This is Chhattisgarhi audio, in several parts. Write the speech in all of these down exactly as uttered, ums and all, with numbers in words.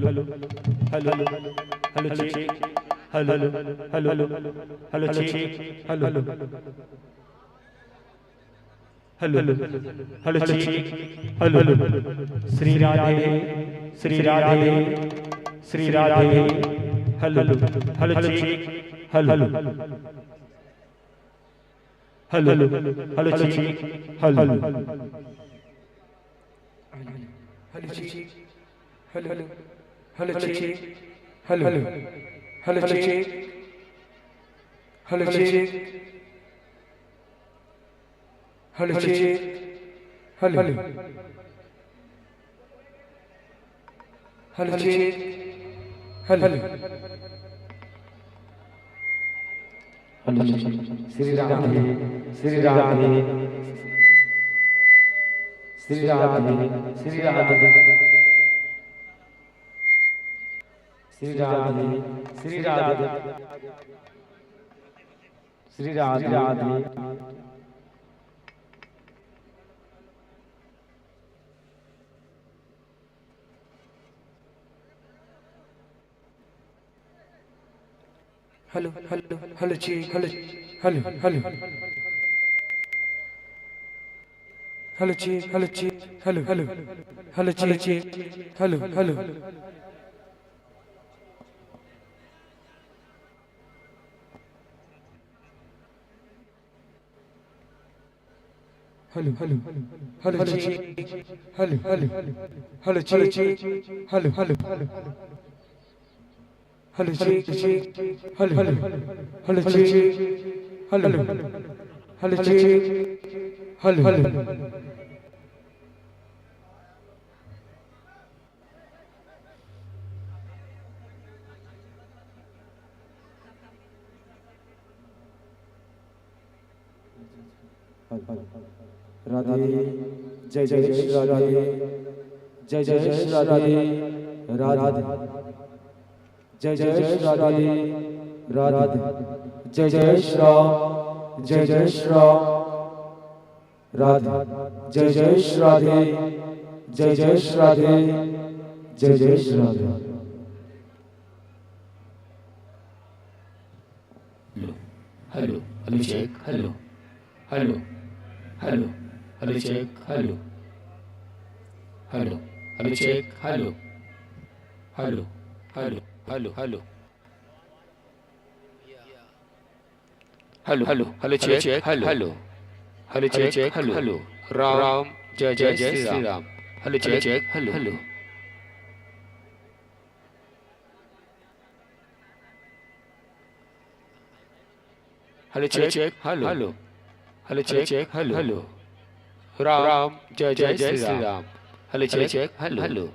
Hello, hello, hello, check. Hello, hello, hello, hello, check. Hello, hello, hello, check. Hello, hello. Shri Radhe, Shri Radhe, Shri Radhe. Hello, hello, check. Hello, hello. Hello, hello, check. Hello, hello, check. Hello, hello, hello, check. Hello, hello, hello, check. Hello, check. Hello, check. Hello, hello, check. Hello, hello. Hello, check. Shri Radhe, Shri Radhe, Shri Radhe, Shri Radhe, Shri Radhe, Shri Radhe, Shri Radhe. Hello, hello, hello, check. Hello, hello, hello. Hello, check. Hello, check. Hello, hello, hello, check, check. Hello, hello. Hello, hello, hello, check. Hello, hello, hello, check. Hello, hello, hello, check, check. Hello, hello, hello, hello, check. Hello, hello, hello, check. Hello, hello, hello, check. Hello, hello. Radhe, जय जय श्री राधे, जय जय श्री राधे, राधे, जय जय श्री राधे, राधे, जय जय श्री राम, जय जय श्री राम, राधे, जय जय श्री राधे, जय जय श्री राधे, जय जय Shri Radhe. Hello, hello, hello, check. Hello, hello, hello, hello, check. Hello, hello, hello, check. Hello, hello, hello, hello, hello. Hello, hello, hello, check. Hello, hello, hello, check. Hello, hello. Ram, जय जय Shri Ram. Hello, check. Hello, hello. Hello, check. Hello, hello, check. Hello, hello. Ram, जय जय Shri Ram. Hello, check. Hello, hello.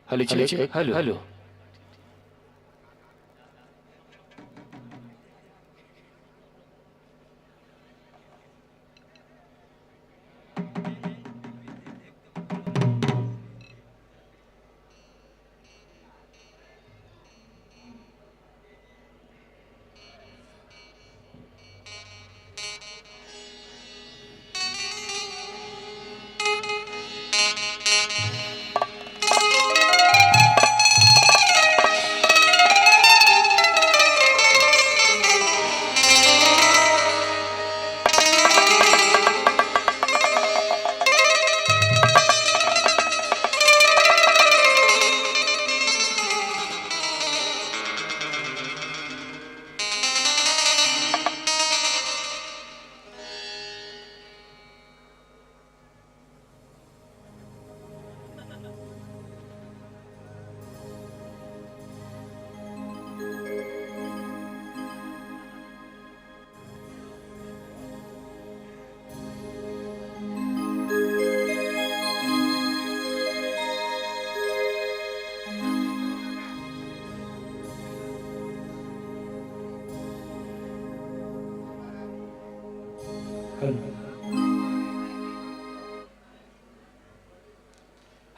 Hello, check. Hello, hello.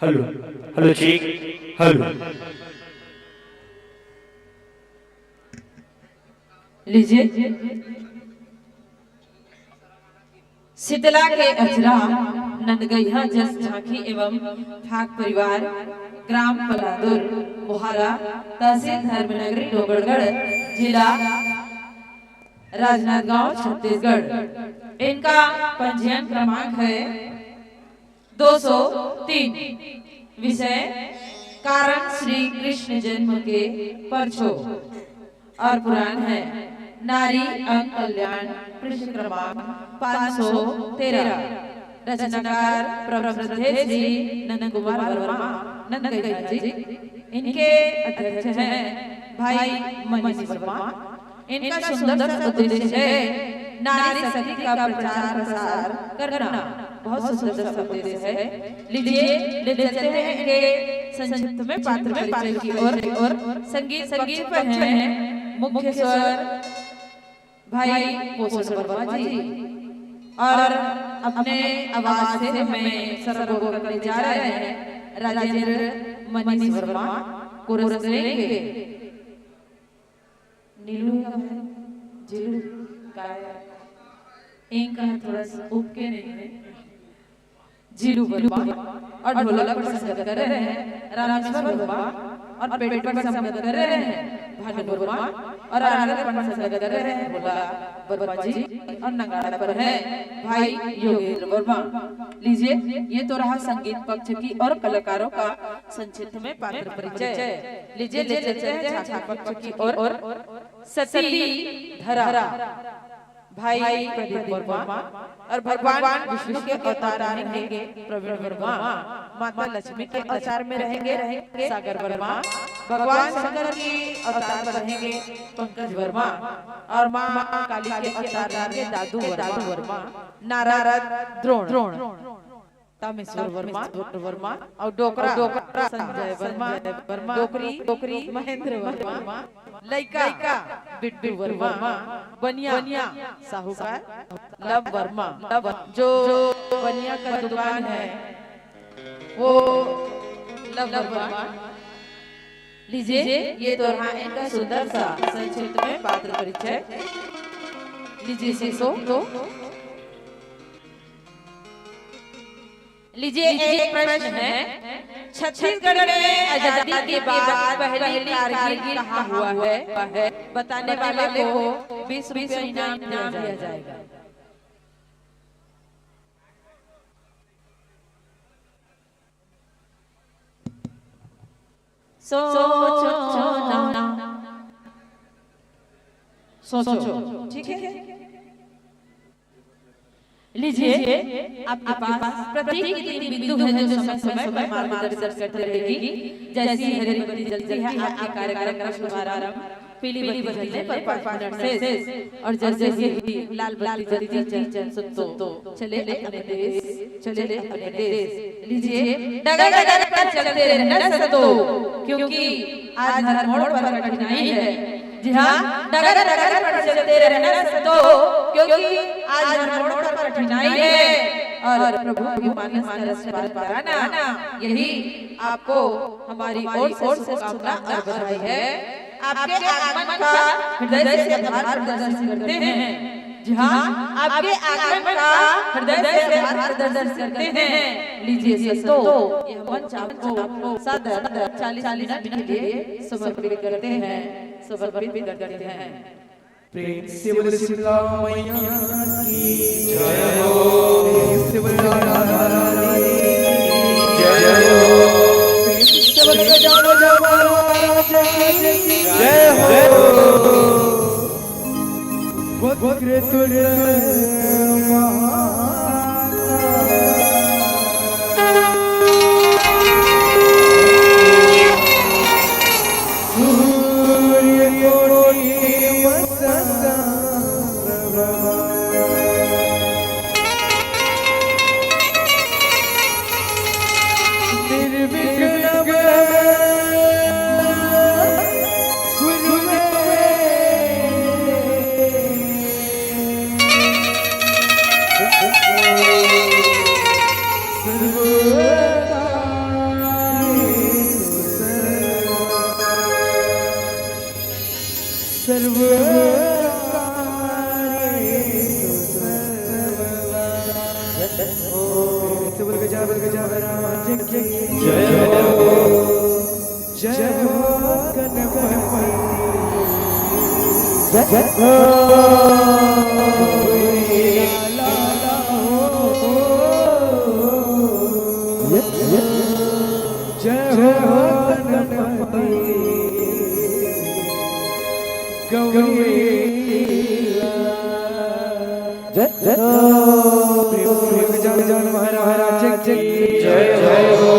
Hello, hello, check. Hello. लीजिए, शीतला के अचरा। नंदगैहा जस झांकी एवं फाग परिवार, ग्राम पलादुर, मोहारा, तहसील धर्मनगरी, डोंगरगढ़, जिला राजनांदगांव, छत्तीसगढ़। इनका पंजीयन क्रमांक है दो सौ तीन। विषय कारण श्री कृष्ण जन्म के परछो। और पुराण है नारी अंग कल्याण, पृष्ठ क्रमांक पाँच सौ तेरह। रचनाकार परम श्रद्धेय श्री नंद कुमार वर्मा, नंद गैया जी। इनके अध्यक्ष हैं भाई मनीष वर्मा। इनका सुंदर सा उद्देश्य है नारी शक्ति का प्रचार प्रसार करना। बहुत सुंदर सा उद्देश्य है। लीजिए, ले चलते हैं इनके संक्षिप्त में पात्र परिचय की ओर। और संगीत संगीत पर हैं मुख्य स्वर भाई पोषण वर्मा जी, और अपने आवाज से हमें सरगोर करने जा रहे हैं राजेंद्र मनीष वर्मा। कोरस करेंगे। नीलू का है, जीलू का है, इनका है, थोड़ा सा उबके नहीं है। जीलू वर्मा। और ढोलक पर संगत कर रहे हैं रामेश्वर वर्मा, और पेटी पर संगत कर रहे हैं भानु वर्मा, और आनंद पर संगत कर रहे हैं भोला वर्मा जी, और नगाड़ा पर हैं भाई योगेंद्र वर्मा। लीजिए, ये तो रहा संगीत पक्ष की और कलाकारों का संक्षिप्त में पात्र परिचय। लीजिए, ले चलते हैं झांकी पक्ष की ओर। सती धरा भाई प्रदीप वर्मा, और भगवान विष्णु के अवतार रहेंगे प्रवीण वर्मा, माता लक्ष्मी के अवतार में रहेंगे रहेंगे सागर वर्मा, भगवान शंकर की अवतार पर रहेंगे पंकज वर्मा, और माँ काली के अवतार रहेंगे दादू वर्मा, नारद द्रोण, तामेश्वर वर्मा, वर्मा, और डोकरा, डोकरा संजय वर्मा, वर्मा, डोकरी, डोकरी महेंद्र वर्मा, लइका बिट्टू वर्मा, बनिया, बनिया साहूकार लव वर्मा, लव, जो बनिया का दुकान है वो लव वर्मा। लीजिए, ये तो रहा इनका सुंदर सा संक्षिप्त में पात्र परिचय। लीजिए शीशो तो। लीजिए, एक प्रश्न है, छत्तीसगढ़ में आजादी के बाद पहली कारगिल कहाँ हुआ है? बताने वाले को बीस रुपये इनाम दिया जाएगा। सोचो ना, सोचो, ठीक है। लीजिए, आपके पास प्रतीक की तीन बिंदु है जो समय समय पर मार्गदर्शन करते रहेगी। जैसी हरी बत्ती जलती है, आपके कार्यक्रम का शुभारंभ पीली बत्ती जलने पर पाँच मिनट से, और जैसे ही लाल बत्ती जलती है, चल, चल, सुन तो, चले अपने देश, चले अपने देश। लीजिए, डगर डगर पर चलते रहना संतो, क्योंकि आज हर मोड़ पर कठिनाई है। जी हाँ, डगर डगर पर चलते रहना संतो, क्योंकि आज हर मोड़ पर कठिनाई है। और प्रभु के मानस का रस पार पाना, यही आपको हमारी ओर से शुभकामना और बधाई है। आपके आगमन का हृदय से आभार प्रदर्शित करते हैं। जी हाँ, आपके आगमन का हृदय से आभार प्रदर्शित करते हैं। लीजिए संतो, यह मंच आपको सादर चालीस मिनट के लिए समर्पित करते हैं, समर्पित करते हैं। प्रेम से बोले शीतला मैया की जय हो। प्रेम से बोले राधा रानी की जय हो। प्रेम से बोले गजानन महाराज की जय हो। वक्रतुंड महाकाय। सूर्यकोटि समप्रभा। निर्विघ्नं कुरु मे सर्वकार्येषु सर्वदा। सर्वकार्येषु सर्वदा। जय हो। जय हो। जय हो गणपति। जय हो। जय हो गणपति। गौरी। जय जय। प्रेम से गजानन महाराज की जय। जय हो।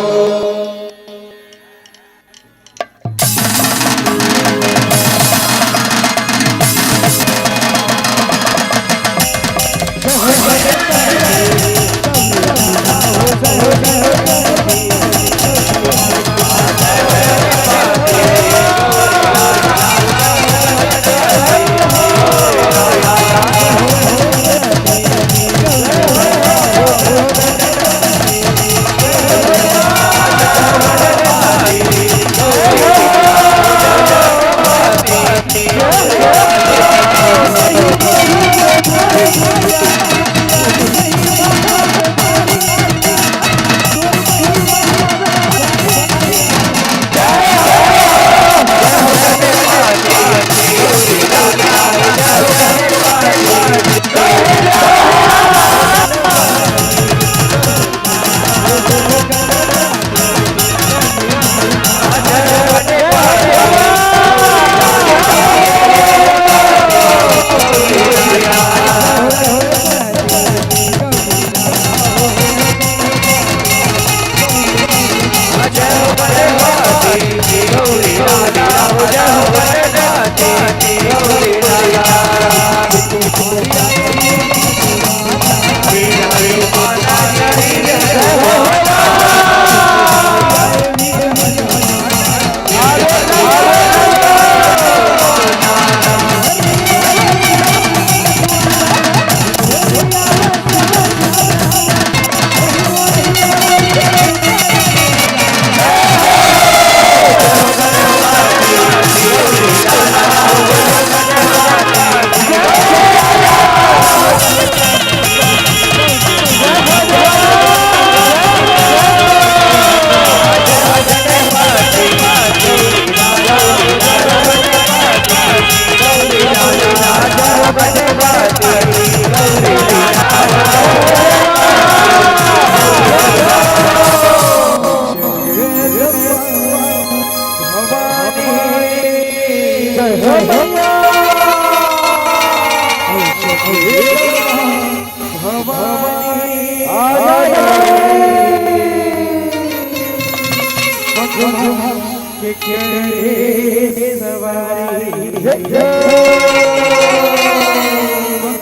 के करे सवारी,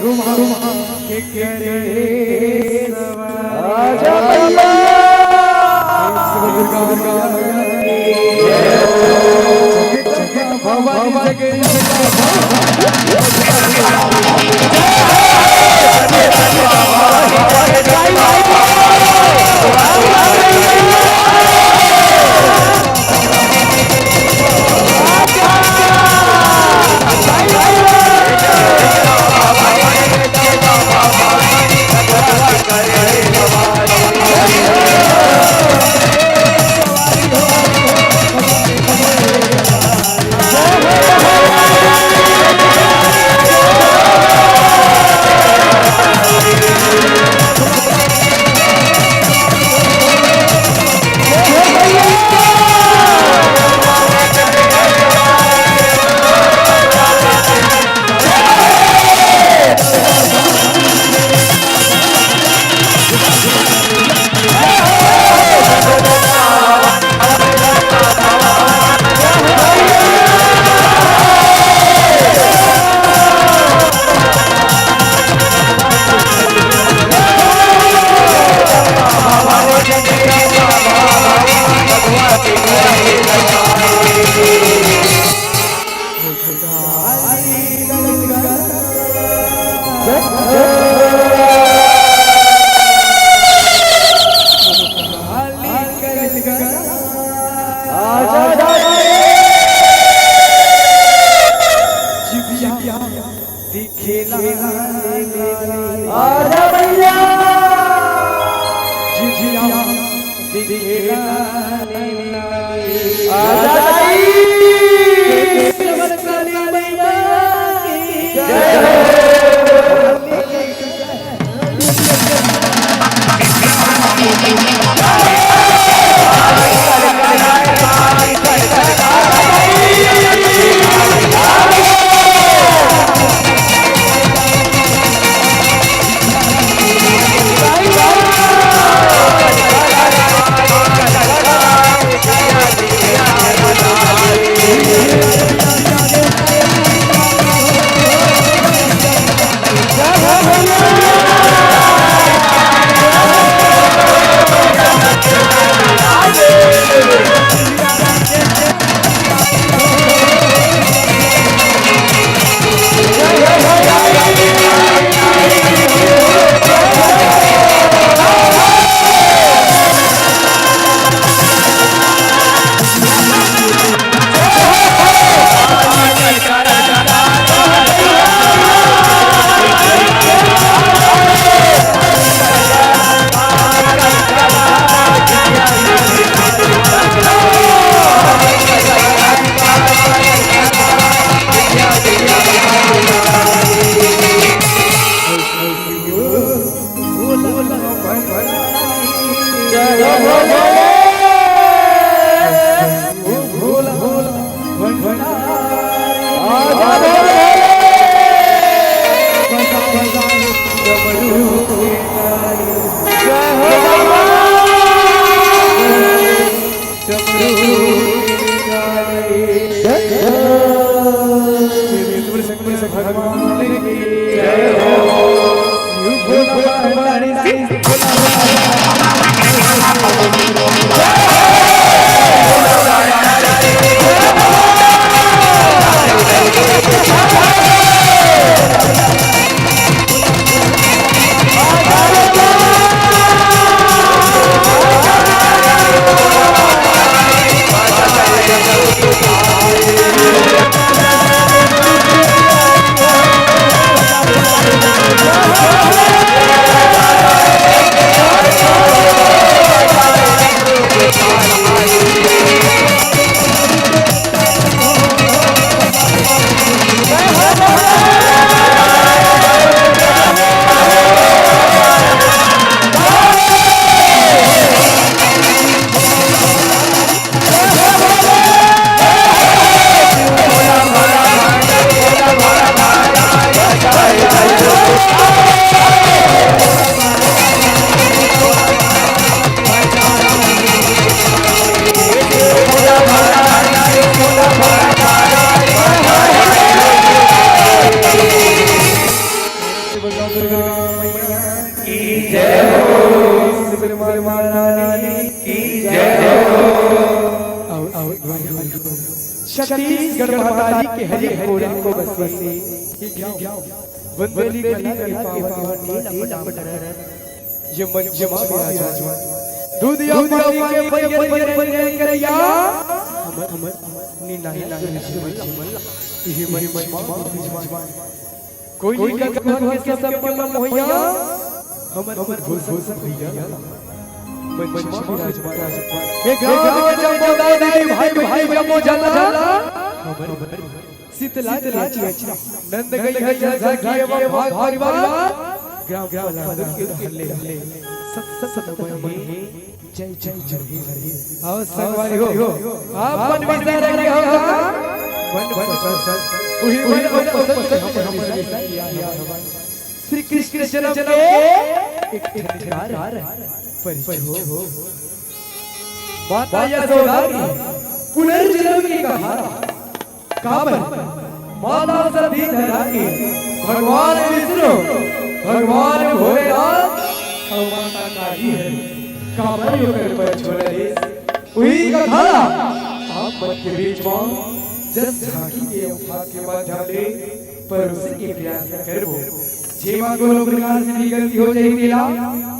घुमा के करे सवारी। आजा भैया। भवानी जगदीश। आजा भैया। भगवान की जय हो। शिव भोला भंडारी सिंह। की जय हो। सुब्रमण्य महारानी की जय हो। आओ, आओ, छत्तीसगढ़ महतारी के हर एक कोना को बसे। वंदनीय कला के पावन नीला पटंबर। ये मंच मा विराजमान। दूध या पानी के पहिया, पहिया, पहिया, करिया। हमर, हमर, नीला, नीला, नीला, नीला। ये मंच मा विराजमान। कोई का घर के सब के मन मोहिया, हमर, हमर घोष, घोष भैया। मंच मा विराजमान। हे गाँव जम्मो दाई, भाई, भाई, जम्मो जला। हमर, हमर शीतला के अचरा, नंद गई है जैसा कि एवं भाग परिवार, ग्राम पलांदुर के रहले, सत सत नमन हे, जय जय जय हे। आओ संगवारी हो, आप मन विचार रखे हो, मन पसंद, वही मन पसंद से हम विचार किया है। श्री कृष्ण जन्म के एक ठन परिछो। माता यशोदा के पुनर्जन्म के कहानी। काबर माता सती धरा के भगवान विष्णु, भगवान भोलेनाथ अउ माता काली हर काबर ओकर परिछो ले रिहिस। उही कथा ला आप मन के बीच म जस झांकी के अवतार के माध्यम ले परोसे के प्रयास करबो। जेमा कोनो प्रकार से भी गलती हो जाही, तेला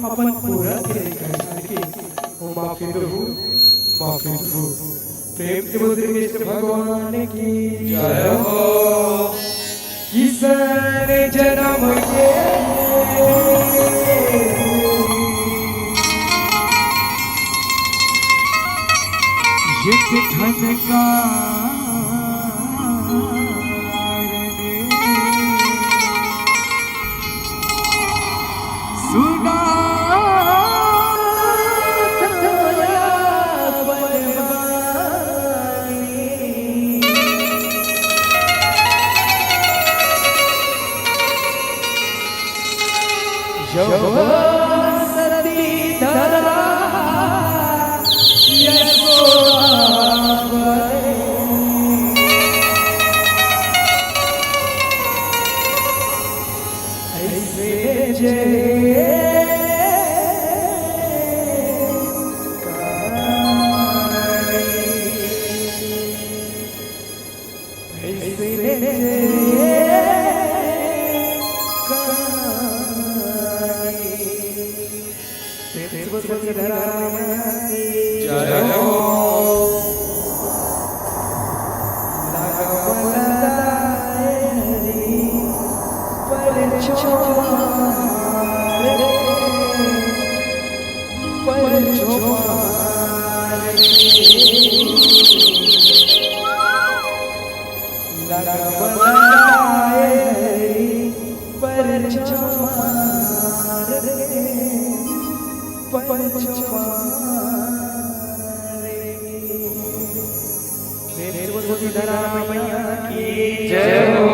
अपन पूरा करे कर के ओ माफी दो, माफी दो। प्रेम से बोल श्री कृष्ण भगवान की जय हो। किसन जन्म के एक ठन का सुना जय हो। प्रेम से बोल सीताराम मैया की जय हो।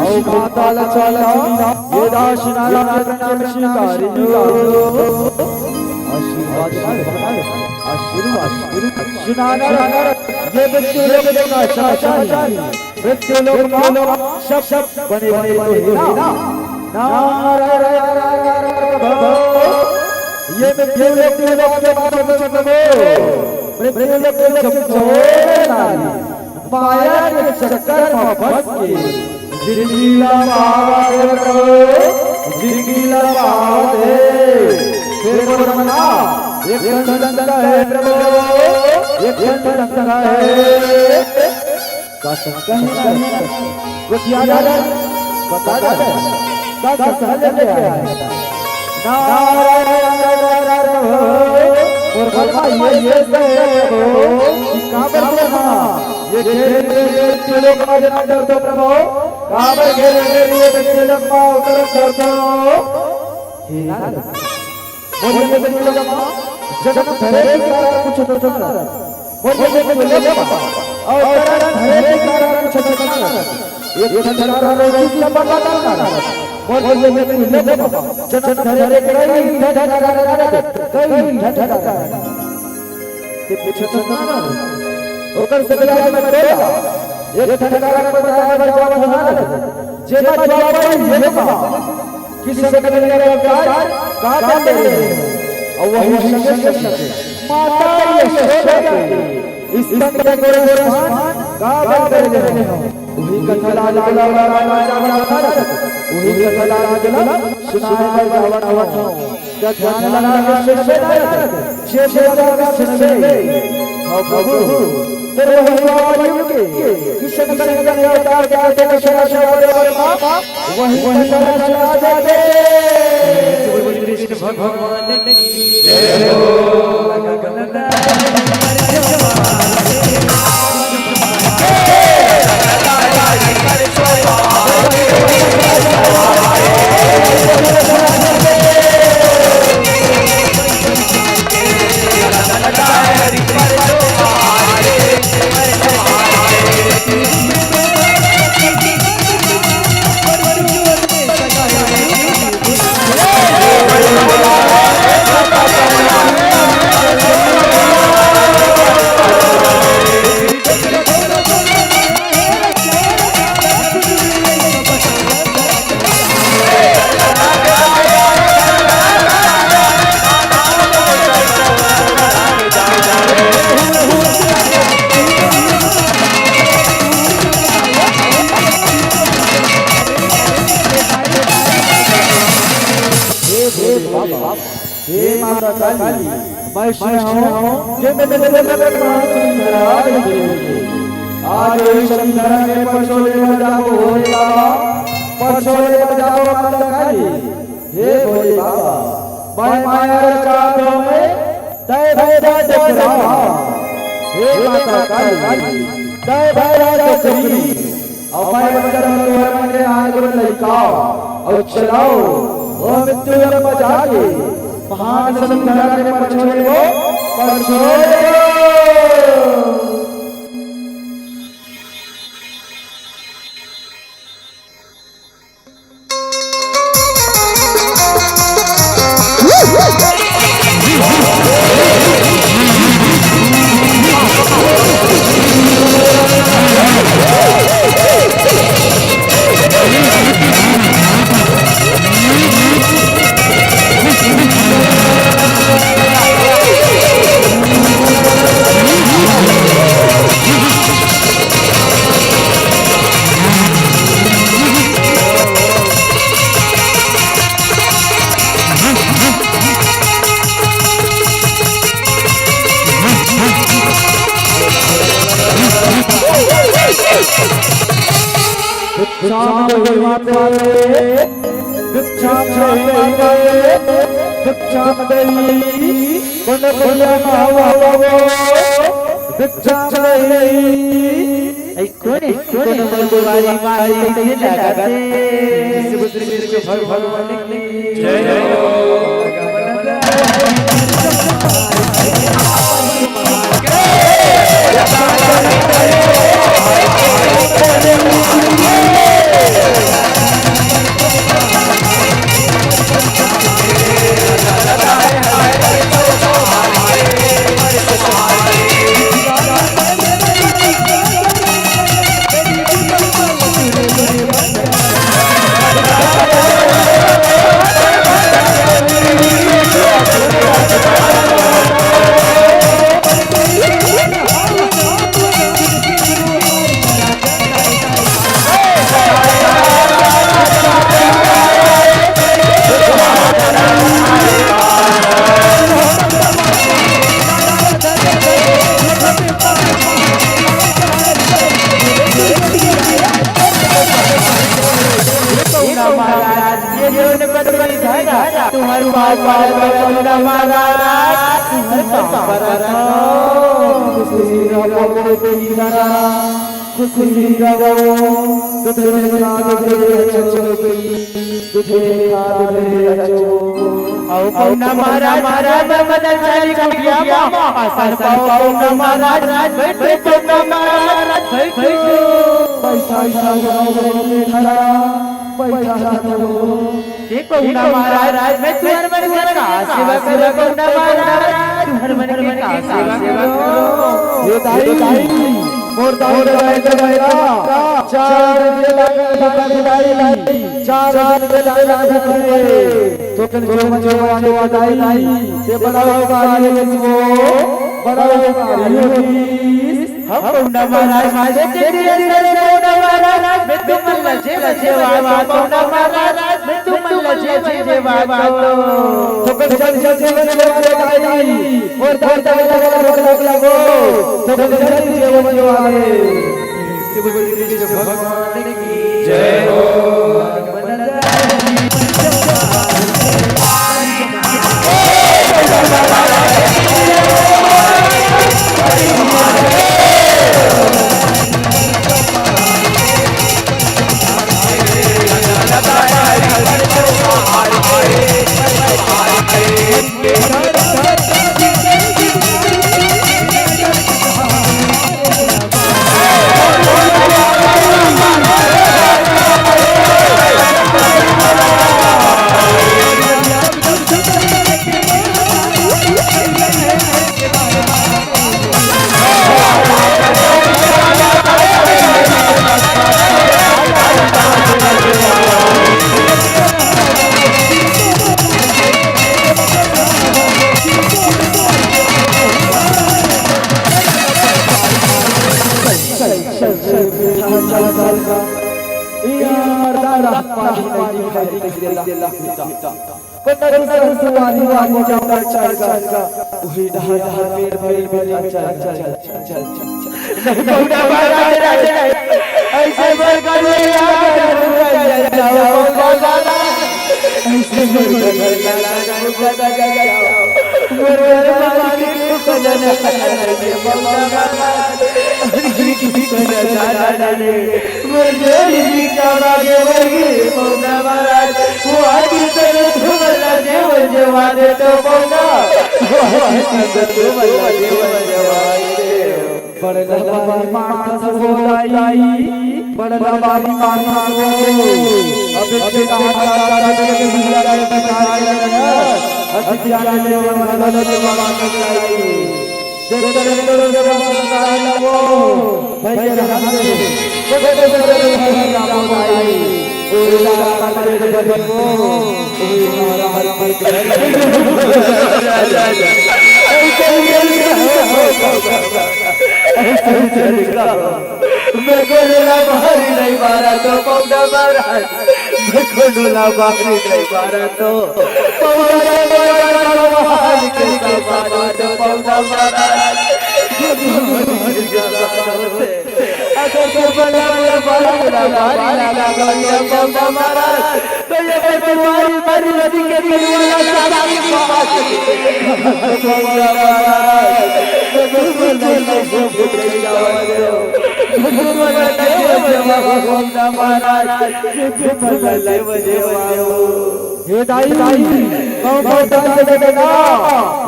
अउ माता ल चला, ये दास नारायण के शिकारी हो। आशीर्वाद, आशीर्वाद, आशीर्वाद, सुनाना, ये मृत्यु लोक का चाचा, मृत्यु लोक का सब, सब बने, बने, बने, ना। नारायण, ये मृत्यु लोक, मृत्यु लोक के माता, मृत्यु लोक के सब, माया के चक्कर में फंस के जिंदगी ला पावा दे प्रभु, जिंदगी ला पावा दे। हे मोर मना, एक ठन शंका है प्रभु, एक ठन शंका है। का शंका है? कुछ याद आ रहा है? बता दे। का शंका है? नारायण, नारायण, नारायण, प्रभु। मोर मनमा ये, ये से प्रभु, कि काबर मोर मनमा ये खेल के, के लोग का जना डरतो प्रभु, काबर खेल के लिए बच्चे लोग मा उतर डरतो। हे नाथ, मोर ये बच्चे लोग मा जन्म धरे के कारण कुछ तो सुन। मोर ये बच्चे लोग मा अवतरण धरे के कारण कुछ तो सुन। एक ठन ठन रोजी से बदलना। मोर, मोर, मोर, मोर, मोर, जन्म धरे के कई ठन ठन, कई ठन ठन। ते पूछत ना। ओकर से बियाह मत बोला। एक ठन कारण बताया, बताया, बताया। जे बात बाबा ये कहा कि संग कन्या का अवतार का दे रहे हैं। और वही संग, संग, संग। माता यशोदा के स्तन के गोरस पान का बल कर दे रहे हैं। वही कथा ला, ला, ला, वही कथा ला, ला, सुनाए बर जावत हूँ। ध्यान लगा के सुन ले नारद, जे सेवा का सुन ले। हाँ प्रभु, तेरे हुआ युग के, किशन कलिंग अवतार के आते में शरा शरा वर्मा, वही, वही शरा शरा दे। कृष्ण भगवान की जय हो। हे भोले बाबा, हे माता काली, मैं सिंह हूँ, जे मैं तेरे भगवान सिंह धरा दे। आज इस सिंह धरा में परछोले बजाबो भोले बाबा, परछोले बजाबो माता काली। हे भोले बाबा, मैं माया रचा दो मैं, तय भैरा डोकरा। हे माता काली, तय भैरा डोकरी। अउ मैं बंदर मन तुहर मन के आन गुण लइकाओ, अउ चलाओ, ओ मृत्यु लोक म जाके, महान सिंह धरा के परछोले वो, परछोले वो। भिक्षाम देहि माते, भिक्षाम देहि माते, भिक्षाम देहि, पुन पुन मावो, भिक्षाम देहि। ऐ कोन हे, कोन हे मोर गोवारी मारी कइसे लागत हे? भगवान की जय हो। तुम्हर पाँव परत हँव पौंडा महाराज, तुम्हर पाँव परत हँव। खुशी रहो बेटी धरा, खुशी रहो। दूधे खा दूधे अचो बेटी, दूधे खा दूधे अचो। अउ पौंडा महाराज, महाराज, मैं बदल चाली कुटिया मा, आसन पाओ पौंडा महाराज, बैठ, बैठ पौंडा महाराज, बैठ, बैठ। पैसा, पैसा, पैसा, पैसा, पैसा। हे पौंडा महाराज, मैं तुम्हर मन के का सेवा करों पौंडा महाराज, तुम्हर मन के का सेवा करों। हे दाई, मोर दाई, दाई, दाई, दाई, चार दिन के लागे भूख रे दाई, चार दिन के लागे भूख रे। तो कन जो मजो आने दाई, ये बड़ा उपकारी हे वो, बड़ा उपकारी हे। हम पौंडा महाराज, महाराज, पौंडा महाराज, मैं तुमन ला जे, जे बात, पौंडा महाराज, मैं तुमन ला जे, जे बात। तो कन जल, जल, जल, जल, जल, जल, और दाई, दाई, लगो, लगो, लगो, तो कन जल, जल, जल, जल, जल। शिव कृष्ण भगवान की जय हो। बड़ लबारी मानस हो दाई, बड़ लबारी मानस हो। अब के कहा जाता है कि दुनिया के बेकार लगा, हथियार ले वाला के मानस दाई। देख कर के वाला वो, भाई के हाथ से, छोटे छोटे भाई का दाई। मैं को लोला बाहरी नहीं मारा तो पौंडा महाराज, मैं को लोला बाहरी नहीं मारा तो पौंडा महाराज, भगवान के समान तो पौंडा महाराज। अगर तो बड़ा बड़ा बड़ा बड़ा भारी लगा गया पौंडा महाराज, तो ये भाई तुम्हारी बड़ी नदी के तलवार सारा की बात। पौंडा महाराज, तो तुम लोग नहीं हो, फुट गई जाओ। पौंडा महाराज, पौंडा महाराज, पौंडा महाराज। हे दाई, कौन कौन दान दे देना?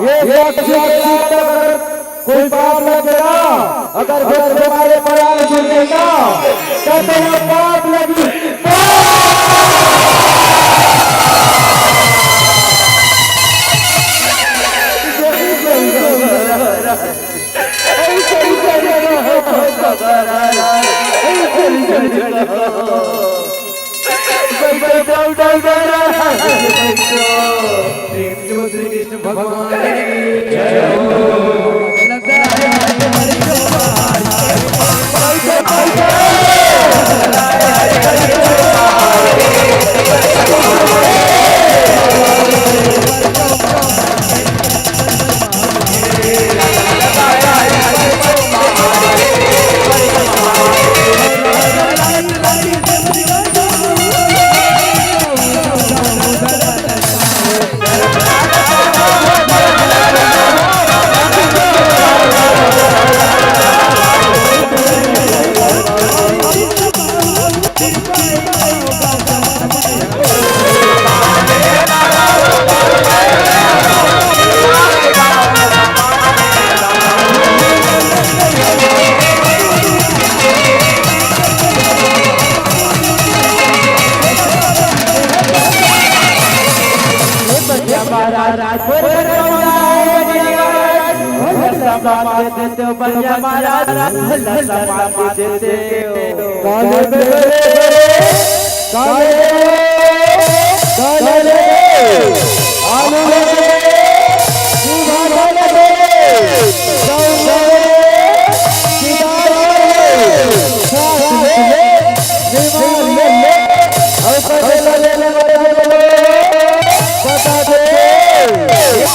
ये साक्षी के साथ अगर कोई पाप लग गया, अगर बेसुमारे पराग जुड़ गया, तब ये पाप लगी। प्रेम से बोल श्री कृष्ण भगवान की जय हो। महाराज, महाराज, भोला सामान दे देते हो, बढ़िया महाराज, भोला सामान दे देते हो। काले बेरे, काले, काले, आलू ले, सीधा काले बेरे, जाऊंगा सीधा काले, सांस ले, बीमार ले, और पहले ले, ले, ले, ले, ले, बता दे।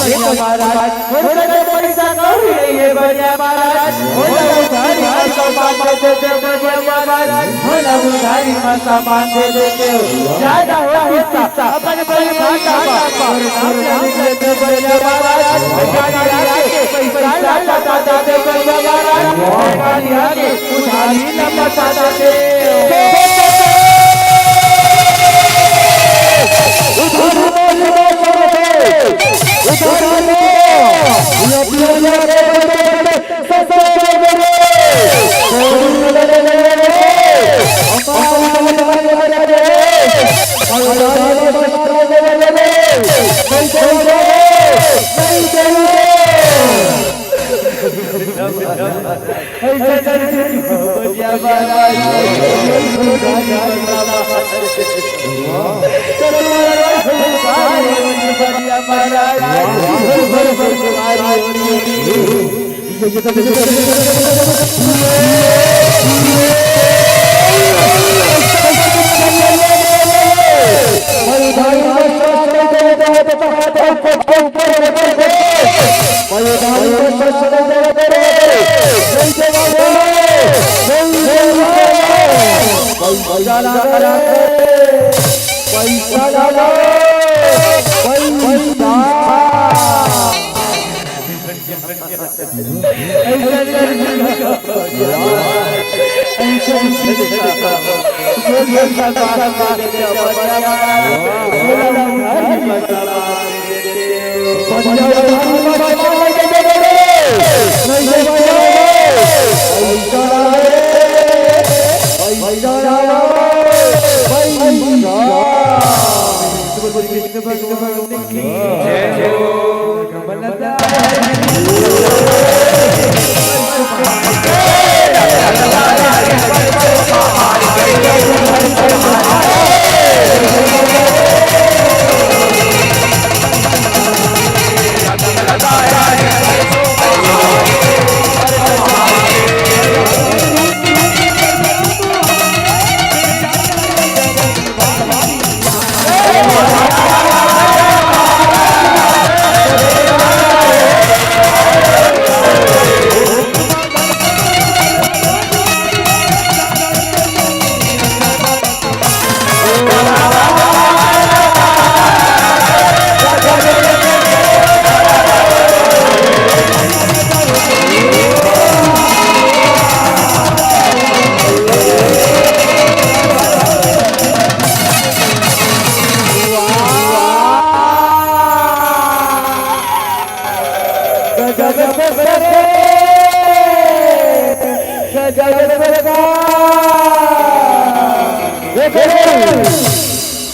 ये महाराज, थोड़ा सा पैसा कौड़ी नहीं है, बढ़िया महाराज। भोला उधारी मत मांगो, दे दे, बढ़िया महाराज। भोला उधारी मत मांगो, दे दे। ज्यादा हो किस्सा, अपन अपन खाता पर नाम लिख लेते, बढ़िया महाराज। गाड़ी आके पैसा लौटा देते, बढ़िया महाराज। गाड़ी आके उधारी न बता देते। पैसा लाओ, पैसा लाओ, पैसा।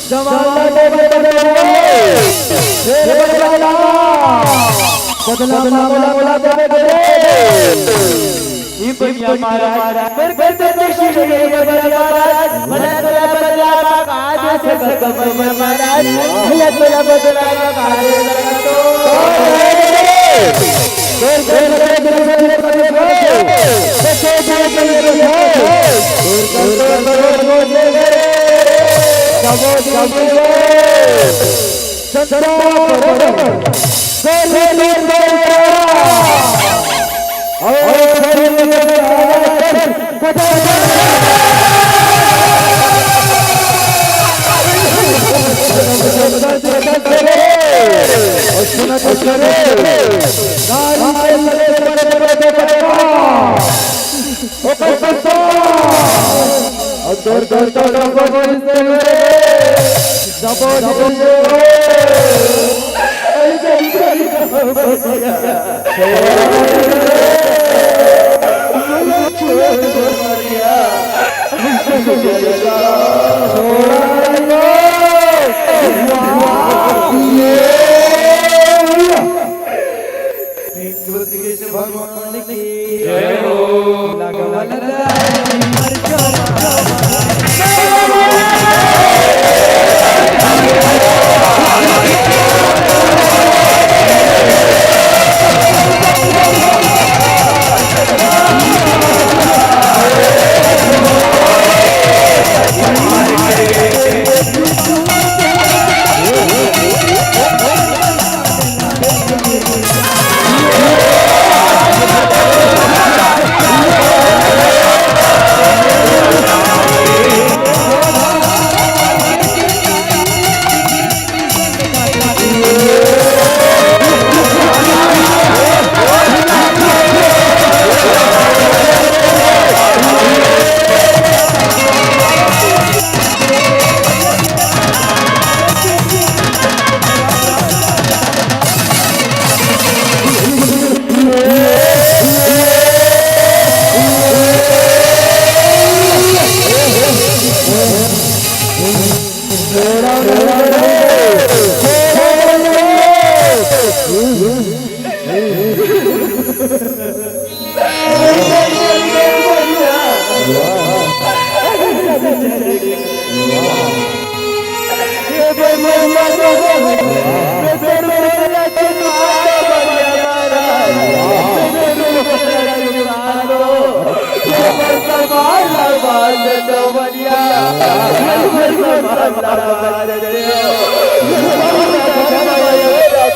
जमाना तो बदल गया है, फिर बदला ना, बदला मामला बदल गया। ये बढ़िया महाराज, फिर, फिर तो देखिए ये बढ़िया महाराज, भला तोला बदला का आज से खत्म है महाराज, भला तोला बदला का आज से खत्म।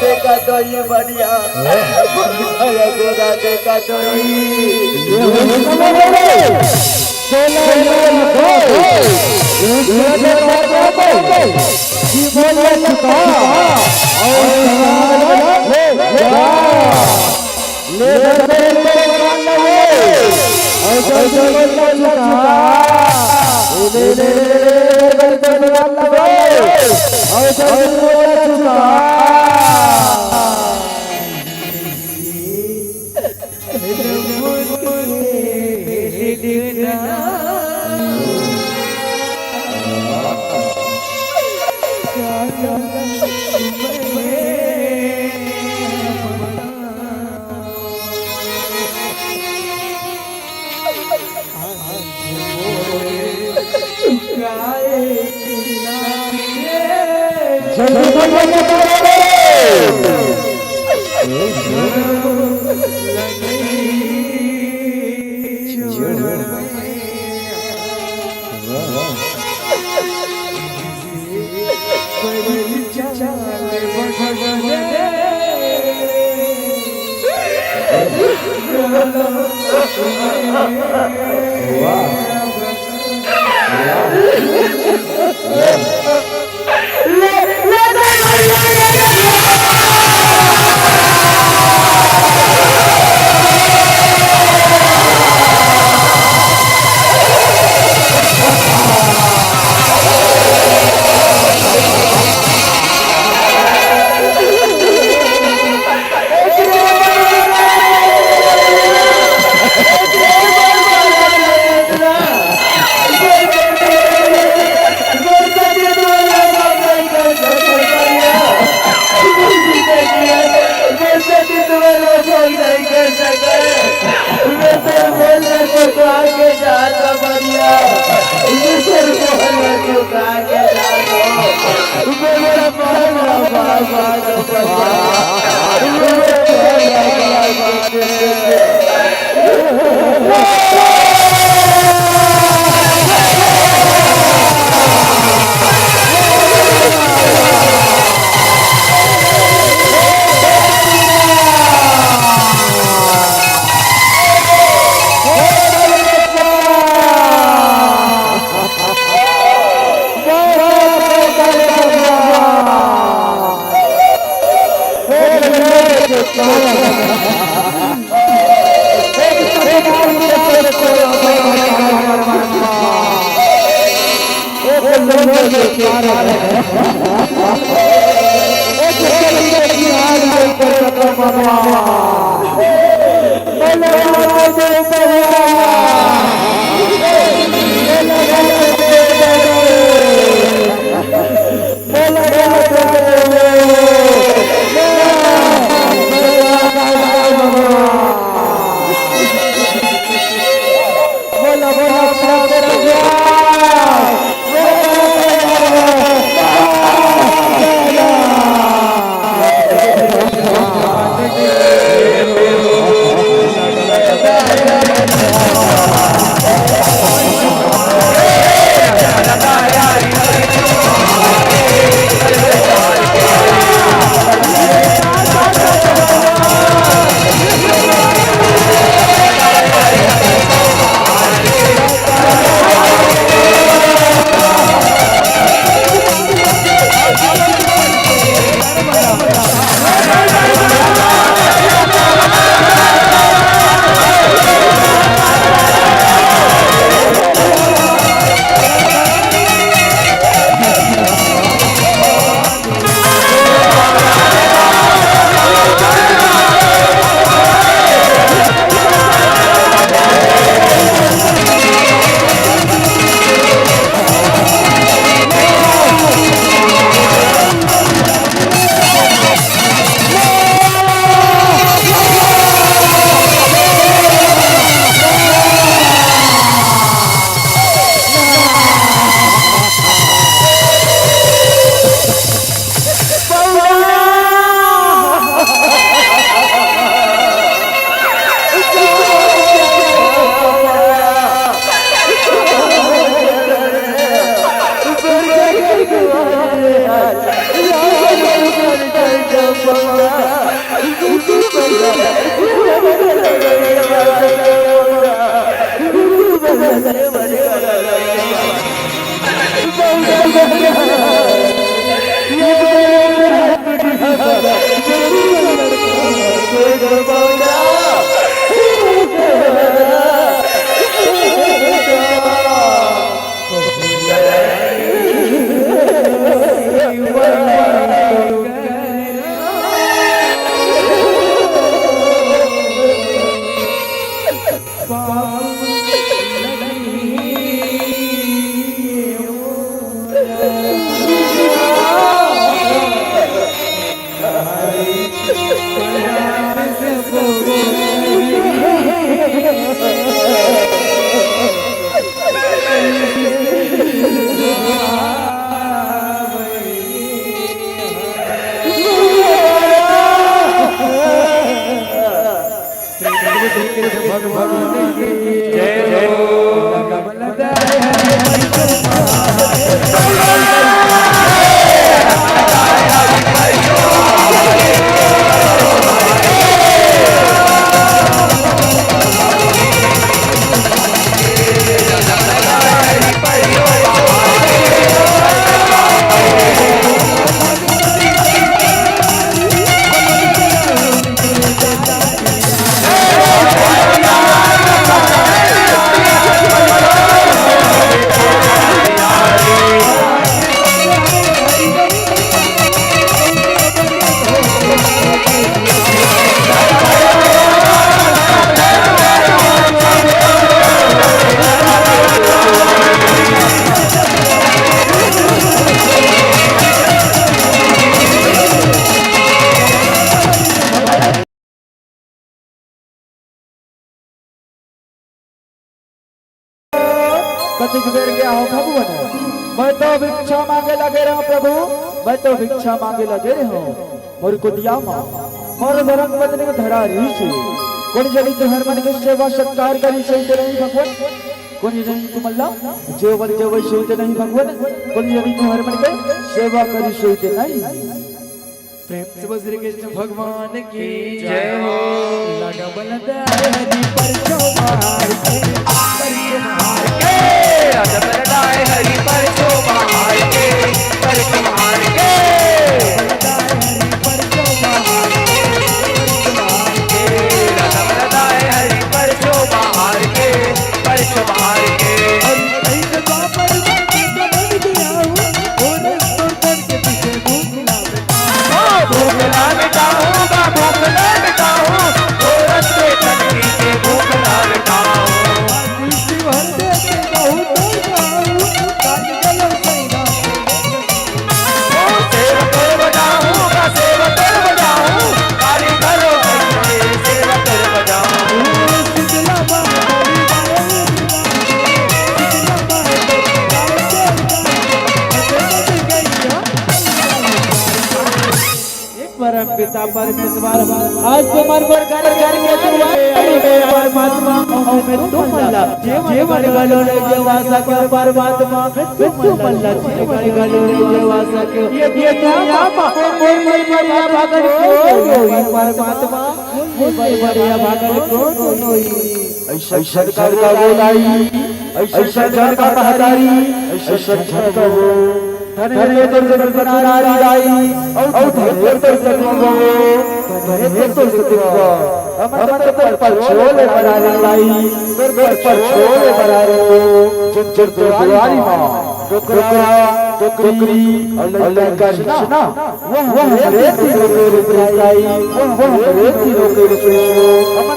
देखा तो ये बढ़िया। देखा तो ये। कतिक बेर के आहो भगवान, मैं तो भिक्षा मांगे लगे रहूं प्रभु, मैं तो भिक्षा मांगे लगे रहूं। मोर कुटिया मा मोर धर्म पत्नी धरा रही से, कोन जनी तुहर मन के सेवा सत्कार करी से नहीं भगवान, कोन जनी तुमन ला जेवन देवई से नहीं भगवान, कोन जनी तुहर मन के सेवा करी से नहीं। प्रेम से बोल श्री कृष्ण भगवान की जय हो। लगा बलदाय हरि परचो बाहर के, परचो बाहर के। लगा बलदाय हरि परचो बाहर के, परचो बाहर के। बलदाय हरि परचो बाहर के, परचो बाहर के। लगा बलदाय हरि परचो बाहर के, परचो बाहर के। हरि कहीं के द्वापर में तो बन गया हूँ, और तो बन के पीछे घूम भूख ना मिटाऊं, बा भूख ना मिटाऊं, गोरख के चटनी के भूख ना मिटाऊं। शिव हर देखे बहुत गाऊं, कान गलो सैना। ओ सेव तोर बजाऊं, बा सेव तोर बजाऊं, काली घरो सैना, सेव तोर बजाऊं। शीतला बा, शीतला बा, परम पिता परमेश्वर, आज तुम्हार बर घर घर के दुआरी में परमात्मा, मैं तुमन ला जेवन घलो नइ देवा सके परमात्मा, मैं तुमन ला जेवन घलो नइ देवा सके। ये दुनिया मा कोई कोई बढ़िया भागन को होई परमात्मा, कोई बढ़िया भागन को होई। ऐसा झटका बोलाई, ऐसा झटका महतारी, ऐसा झटका हो। धन्य हे तोर जन्म नारी दाई, औ धन्य हे तोर जन्म बहू, धन्य हे तोर जन्म। हमर तो पर पर छोले बरारी दाई, तोर पर पर छोले बरारी हो। जिन जिन दुआरी माँ, डोकरा, डोकरी, और लड़का रिश्ना, वो हमरे तीनों के रिश्ते आई, वो हमरे तीनों के रिश्ते हो।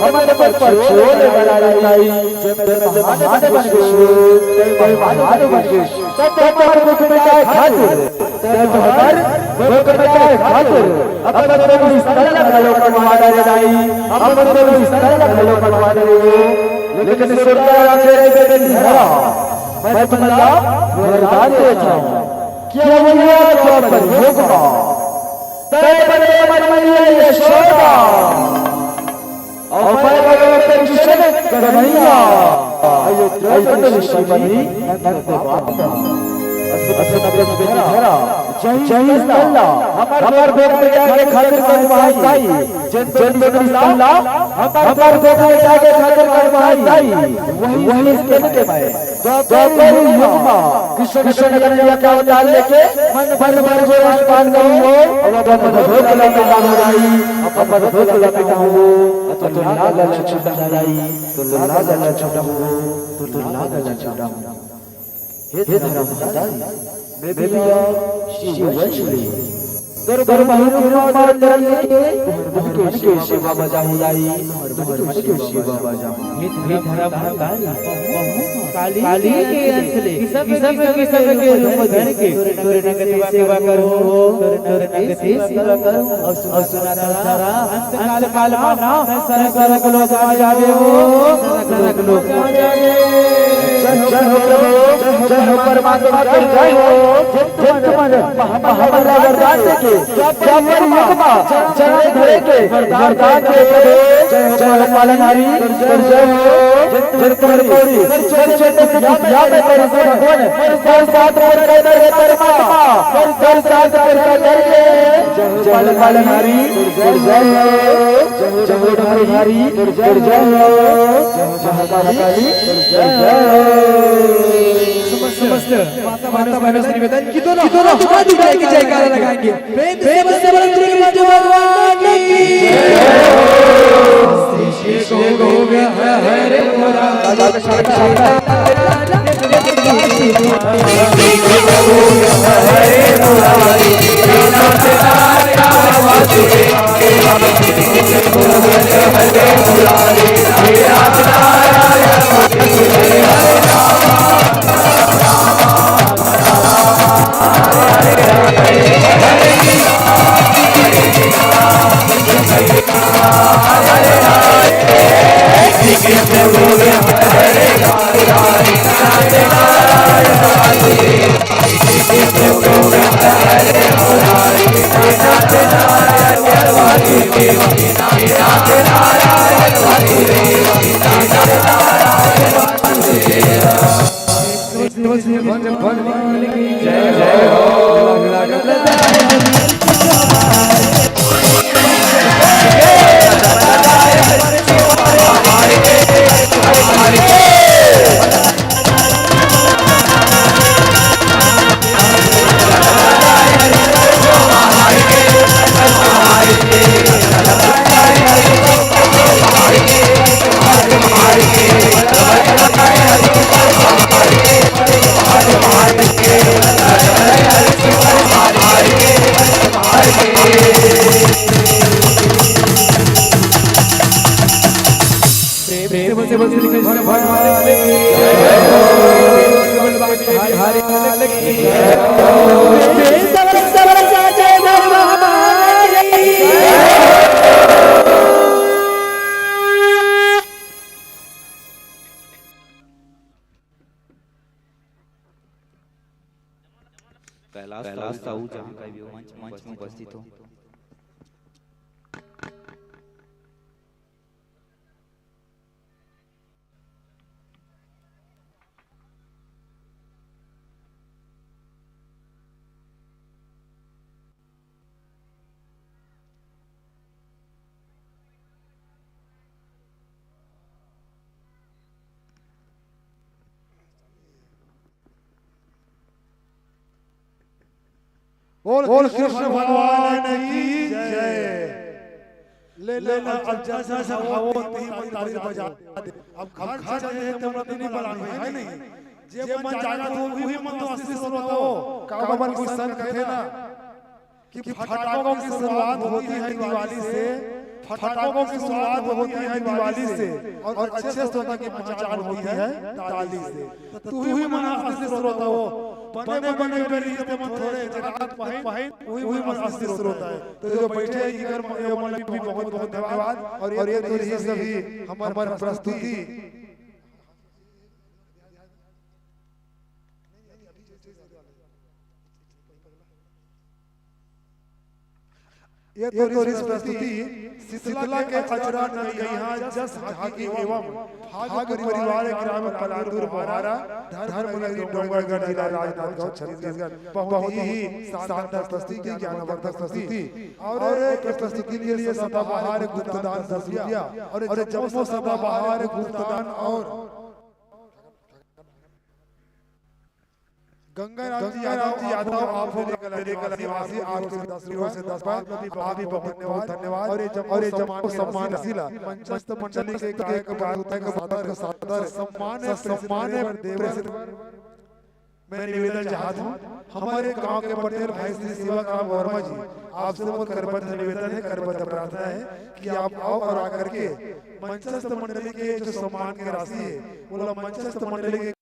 हमर पर पर छोले बरारी दाई, जय जय महादेव बन गए, जय जय महादेव बन गए। तब तब हमर भूख मिटाए खातिर, तब हमर भूख मिटाए खातिर, अपन तो इस तरह घलो बनवा दे दाई, अपन तो इस तरह घलो बनवा दे हो। लेकिन सुरता राखे रे बेटी हरा, मैं तुमला वरदान देता हूँ, कि अवैया द्वापर युग मा, तय बने मन मैया यशोदा, अउ मैं भगवत कृष्ण कन्हैया, अयोध्या के शिवनी नंद बाबा। असुर नगरी में धरा, जय जय तल्ला, हमर भोग मिटाए के खातिर करवाई, जन जन तल्ला, हमर भोग मिटाए के खातिर करवाई, वही वही स्थिति के मैं। द्वापर युग मा कृष्ण कन्हैया के अवतार लेके मन भर भर गोरस पान करी हो, अउ अपन भोग लगे दाई, अपन भोग लगे दाई, तो लाग लग छुटा दाई, तो लाग लग छुटा हो, तो लाग लग छुटा हो। हे धर्म दाई, मैं भी शिव वंश ले। तोर बहिरू रूप मा अंदर लेके, तोहर मन के सेवा बजाहूँ दाई, तोहर मन के सेवा बजाहूँ। हे धरम महतारी, काली के अंश ले, किसम किसम के रूप धर के, तोर नंग के सेवा करहूँ, तोर नंग के सेवा करहूँ। अउ सुना तारा, अंत काल मा ना, सरग लोक मा जाबे हो, सरग लोक मा जाबे। जय हो प्रभु, जय हो परमात्मा, जय हो। जिन तुमन महामंडल वरदान देके द्वापर युग मा जन्म धरे के वरदान दे हवे, जय हो पालनहारी, जय हो। जिन तुमन कौड़ी, जिन तुमन या में कौड़ी से भगवान, पर सात प्रकार के कर्मा, पर सात प्रकार करके, जय हो पालनहारी, जय हो। जय हो डमरूधारी, जय हो। जय हो महाकाली, जय हो। समस्त, समस्त माता बहनों से निवेदन कि दोनों, कि दोनों हाथ उठा के जयकारा लगाएंगे। प्रेम से बोलो दुर्गा माता भगवान की। जय हो। श्री श्री गोविंद हरे मुरारी। कैलाश साहू, जहाँ कहीं भी हो, मंच, मंच में उपस्थित हो। बोल कृष्ण भगवान की जय। ले, ले, ले, अब जैसा सब हवो, तीन ताली बजा दे। अब घर चले हैं, तो मतलब नहीं बजानी है, नहीं। जे मन जागत हो, वही मन तो असली श्रोता हो। काबर कोई संत कथे ना कि फटाकों की शुरुआत होती है दिवाली से, फटाकों की शुरुआत होती है दिवाली से, और अच्छे श्रोता की पहचान होती है ताली से। तो तू ही मन असली श्रोता हो। बने बने बेरी ते मन थोड़े जगात पहन, वही, वही मन असली श्रोता है। तो जो बैठे हैं, इनकर म-, ये मन भी बहुत बहुत धन्यवाद। और ये तो रही सभी हमार प्रस्तुति। ये तो रही प्रस्तुति शीतला के अचरा नरिया जस झांकी एवं फाग परिवार ग्राम पलांदुर बोहारा, धर्म नगरी डोंगरगढ़, जिला राजनांदगांव, छत्तीसगढ़। बहुत ही शानदार प्रस्तुति, ज्ञानवर्धक प्रस्तुति। और एक प्रस्तुति के लिए सदाबहार गुप्तदान दस रुपया, और जम्मो सदाबहार गुप्तदान और गंगाराम जी यादव, आप हो मेरे कला निवासी, आपके दस रुपये से दस बार, आप भी बहुत बहुत धन्यवाद। और ये जब, और ये जब आपको सम्मान हासिल है, मंचस्थ मंडली के गायक, गायक, सादर, सादर, सम्मान, सम्मान, प्रेसिडेंट मैं निवेदन चाहत हूँ, हमारे गांव के पटेल भाई श्री सेवाकांत वर्मा जी, आपसे बहुत करबद्ध निवेदन है, करबद्ध प्रार्थना है कि आप आओ और आकर के मंचस्थ मंडली के जो सम्मान की राशि है, वो ला मंचस्थ मंडली के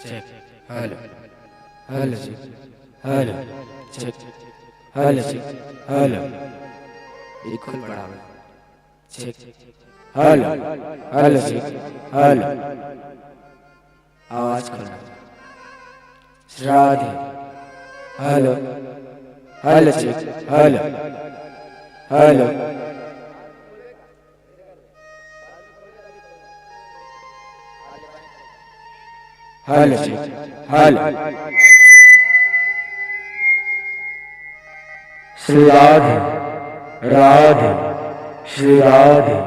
check. Hello. Hello check. Hello. Check. Hello check. Hello. बिल्कुल बराबर। Check. Hello. Hello check. Hello. आवाज खोलना। Radhe. Hello. Hello check. Hello. Hello. Hello check. Hello. Shri Radhe. Radhe. Shri Radhe.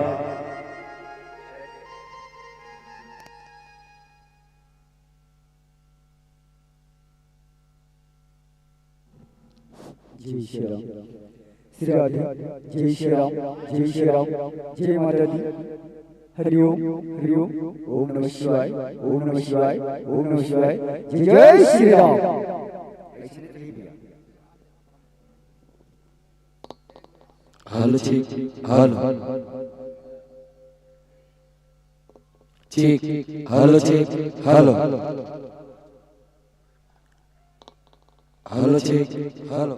जय श्री राम। श्री राधे। जय श्री राम। जय श्री राम। जय माता दी। हरि ओम। हरि ओम। ओम नमः शिवाय। ओम नमः शिवाय। ओम नमः शिवाय। जय जय Shri Ram. Hello check. Hello. Check. Hello check. Hello. Hello check. Hello.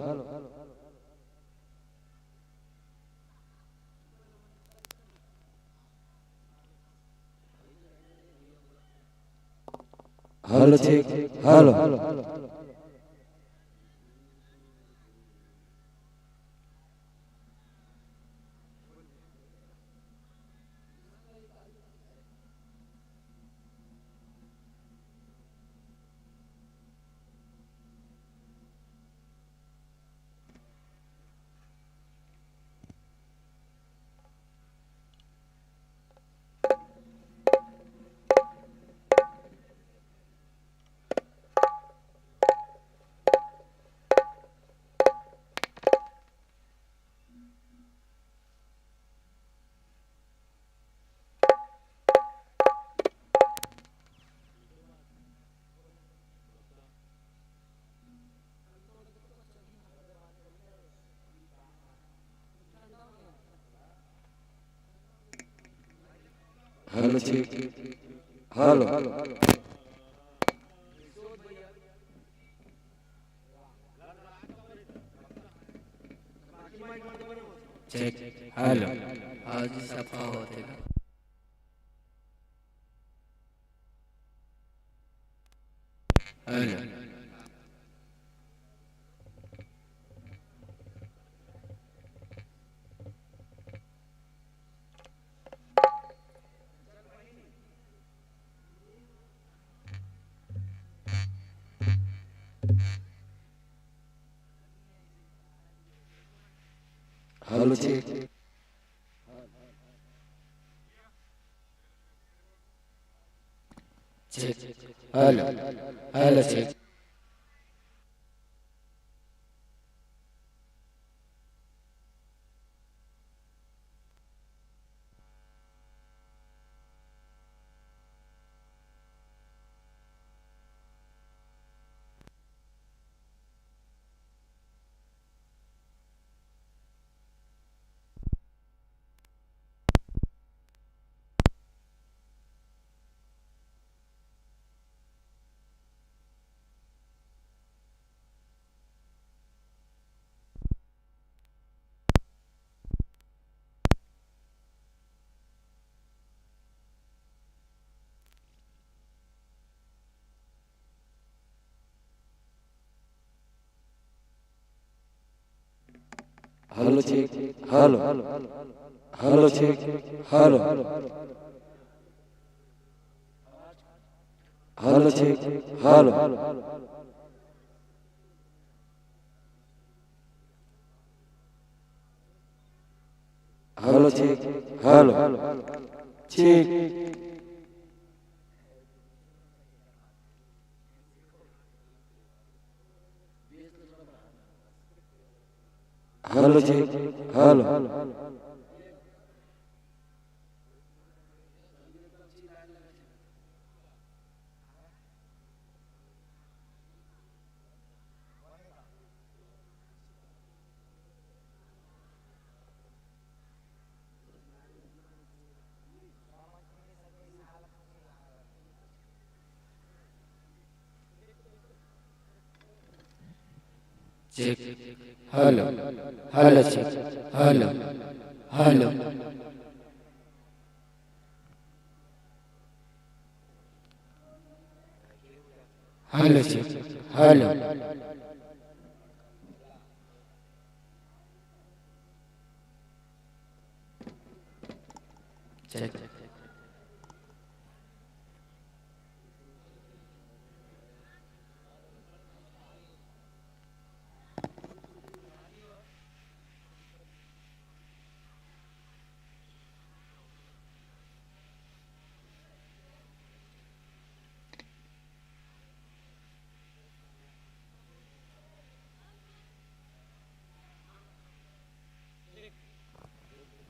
Hello check. Hello. Hello check. Hello. Check. Hello. आज सफा होथे। Hello. Hello check. Check. Hello. Hello check. Hello check. Hello. Hello check. Hello. Hello check. Hello. Hello check. Hello. Check. Hello check. Hello. Check. Hello. Hello, check. Hello. Hello. Hello, check. Hello. Check.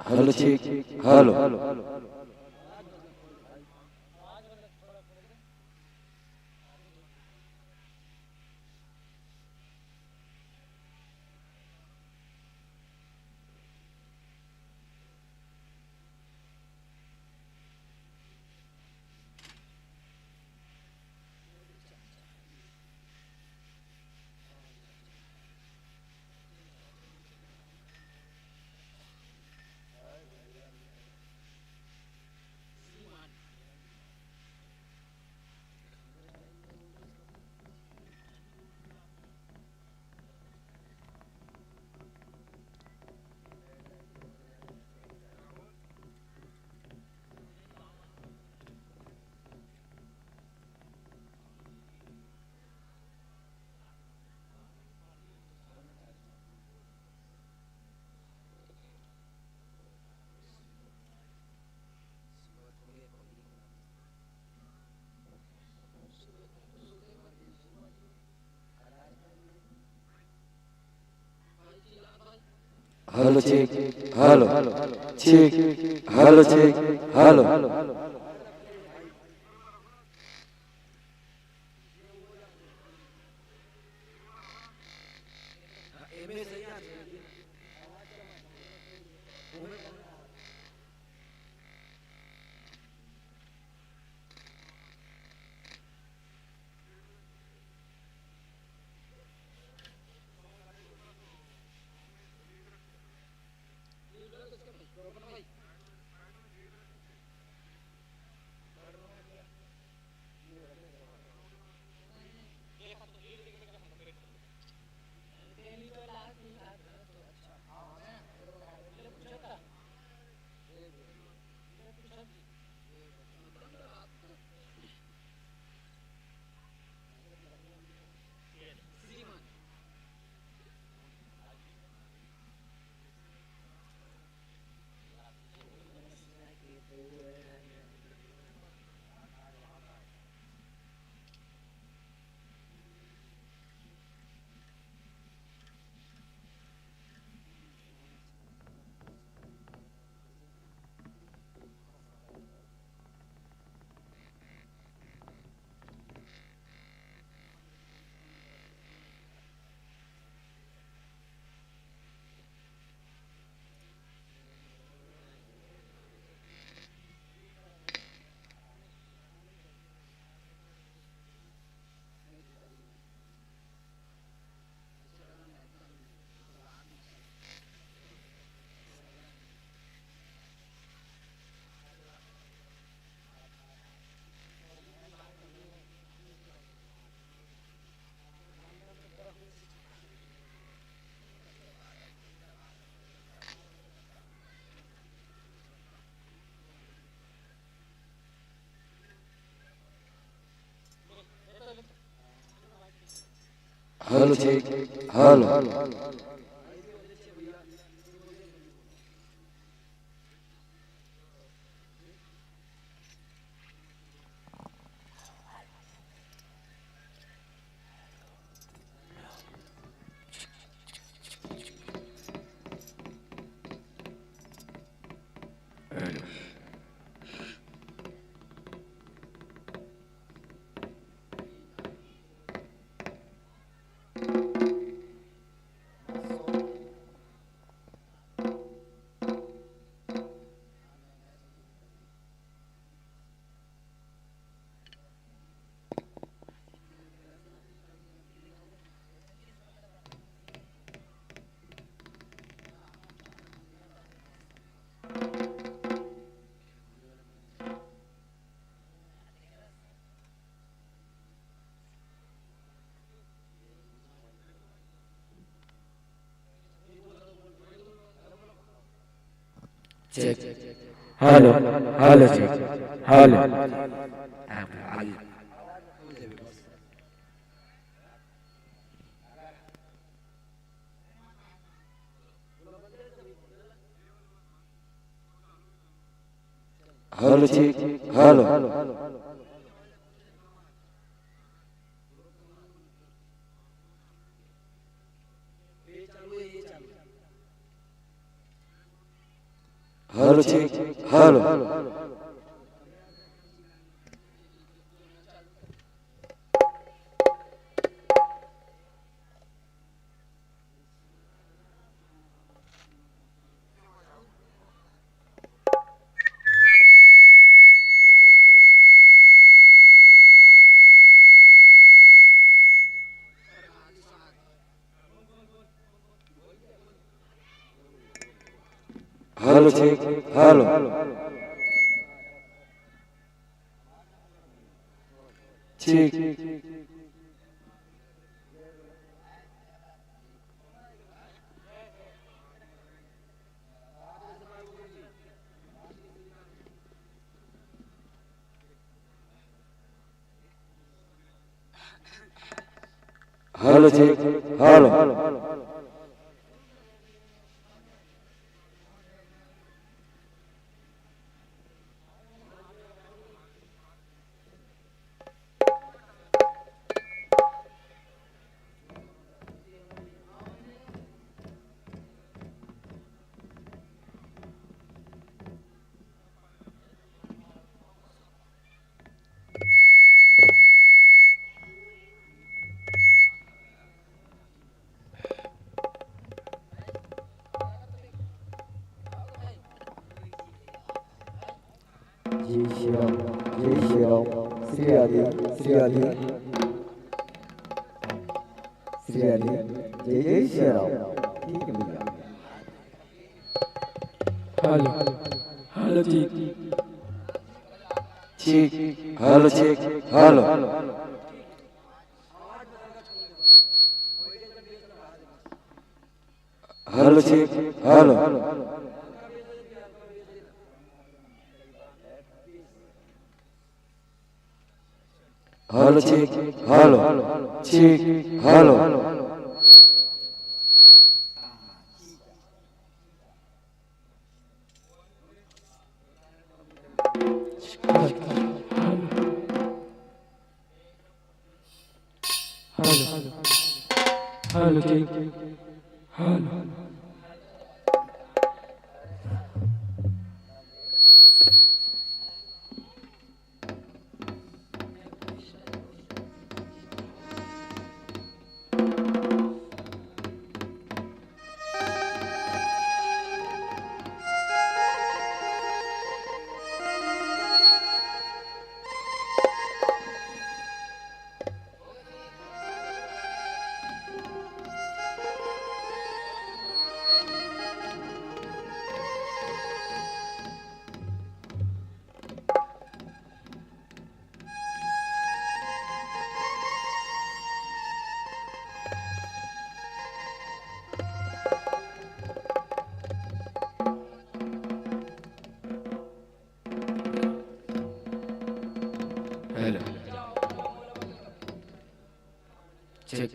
Hello, check. Hello. Hello, check. Hello. Check. Hello, check. Hello. Hello, check. Hello. Check. Hello, hello, check. Hello. Hello, check. Hello. Hello, check. Hello. Hello, check. Hello. Check. Hello, check. Hello. जय श्री राम, जय श्री राम। श्री आदि, श्री आदि, श्री आदि। जय जय श्री राम। ठीक है भैया। Hello, hello, check. Check. Hello, check. Hello. Hello, check. Hello. Hello, check. Hello. Check. Hello. Hello, hello, check. Hello. Hello. Check.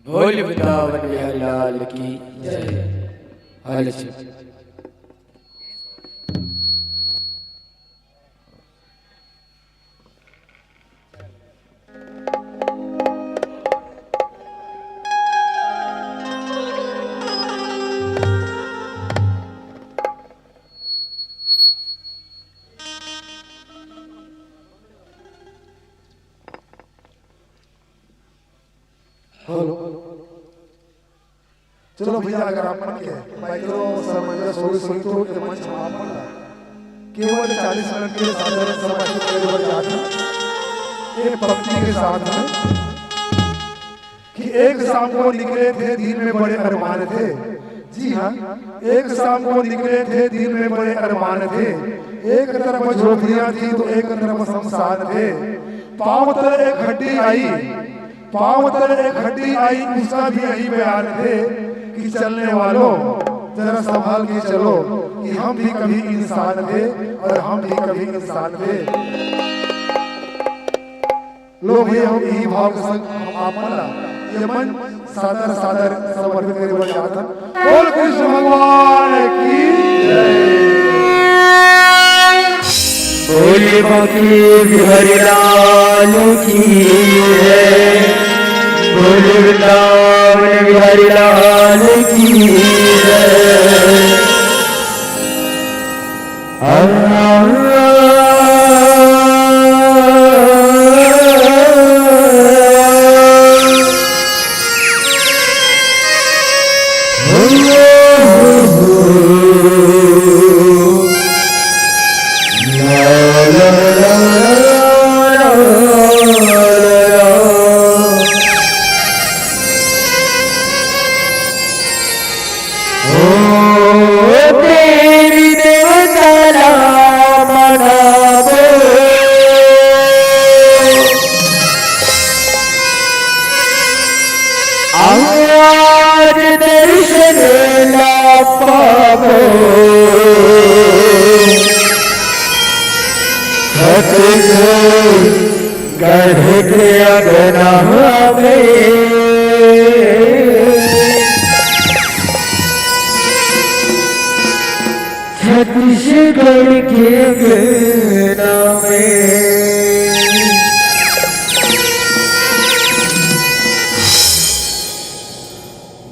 बोल वृंदावन बिहारी लाल की जय। Hello, check. हेलो। चलो भैया, अगर आप मन के माइक्रो समंजस होइस होही तो ये मंच म आप मन ला केवल चालीस मिनट के साधारण सभा के मेरे ऊपर जात हूँ। एक पंक्ति के साथ में कि एक शाम को निकले थे दिल में बड़े अरमान थे। जी हाँ, एक शाम को निकले थे दिल में बड़े अरमान थे। एक तरफ झोपड़ियाँ थी तो एक तरफ शमशान थे। पाँव तले एक हड्डी आई, पाँव तले एक हड्डी आई, उसका भी यही बयान थे कि चलने वालों, जरा संभाल के चलो, कि हम भी कभी इंसान थे और हम भी कभी इंसान थे। लो भैया, हम यही भाव के संग हम आप मन ला ये मंच सादर सादर समर्पित करे बर चाहत हन। बोल कृष्ण भगवान की जय। बोले बांके बिहारी लाल की जय। बोले वृंदावन बिहारी लाल की जय। ओ देवी देवता ला मनाबो, आज दर्शन ला पाबो। छत्तीसगढ़ के अंगना में, छत्तीसगढ़ के अंगना में।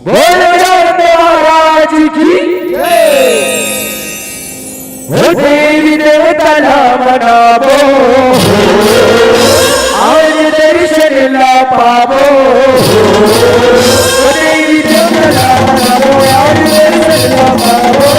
बोल राम महाराज की जय। ओ देवी देवता ला मनाबो, आज दर्शन ला पाबो। ओ देवी देवता ला मनाबो, आज दर्शन ला पाबो।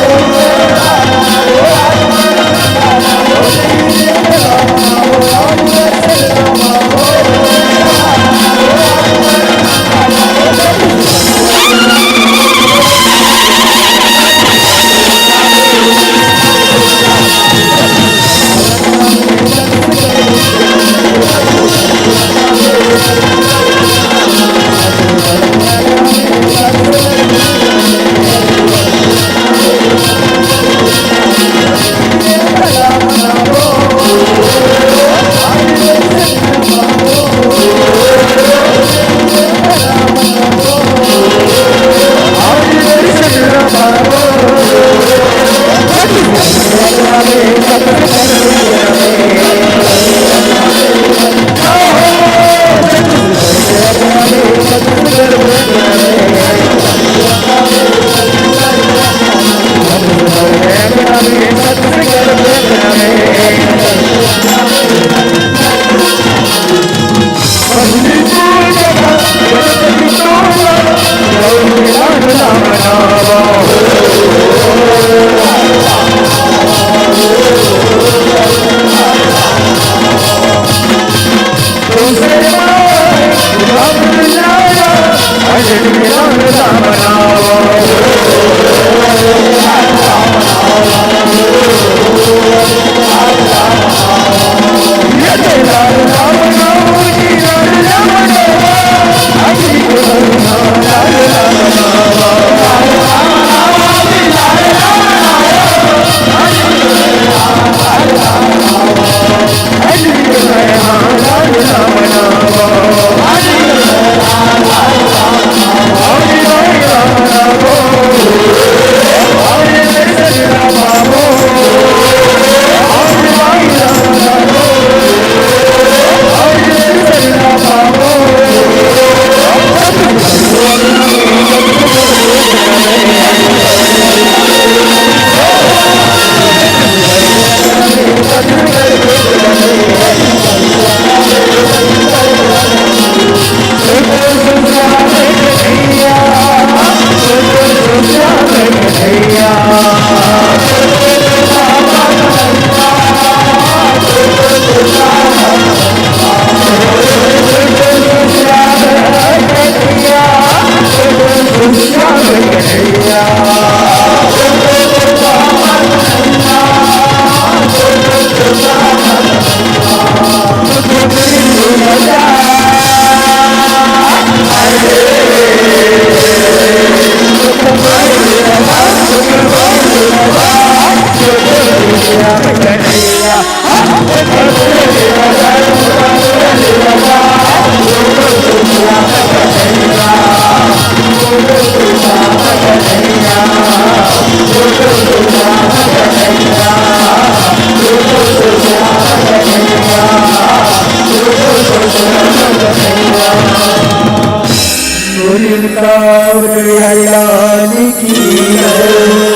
बिहारी लाल की जय।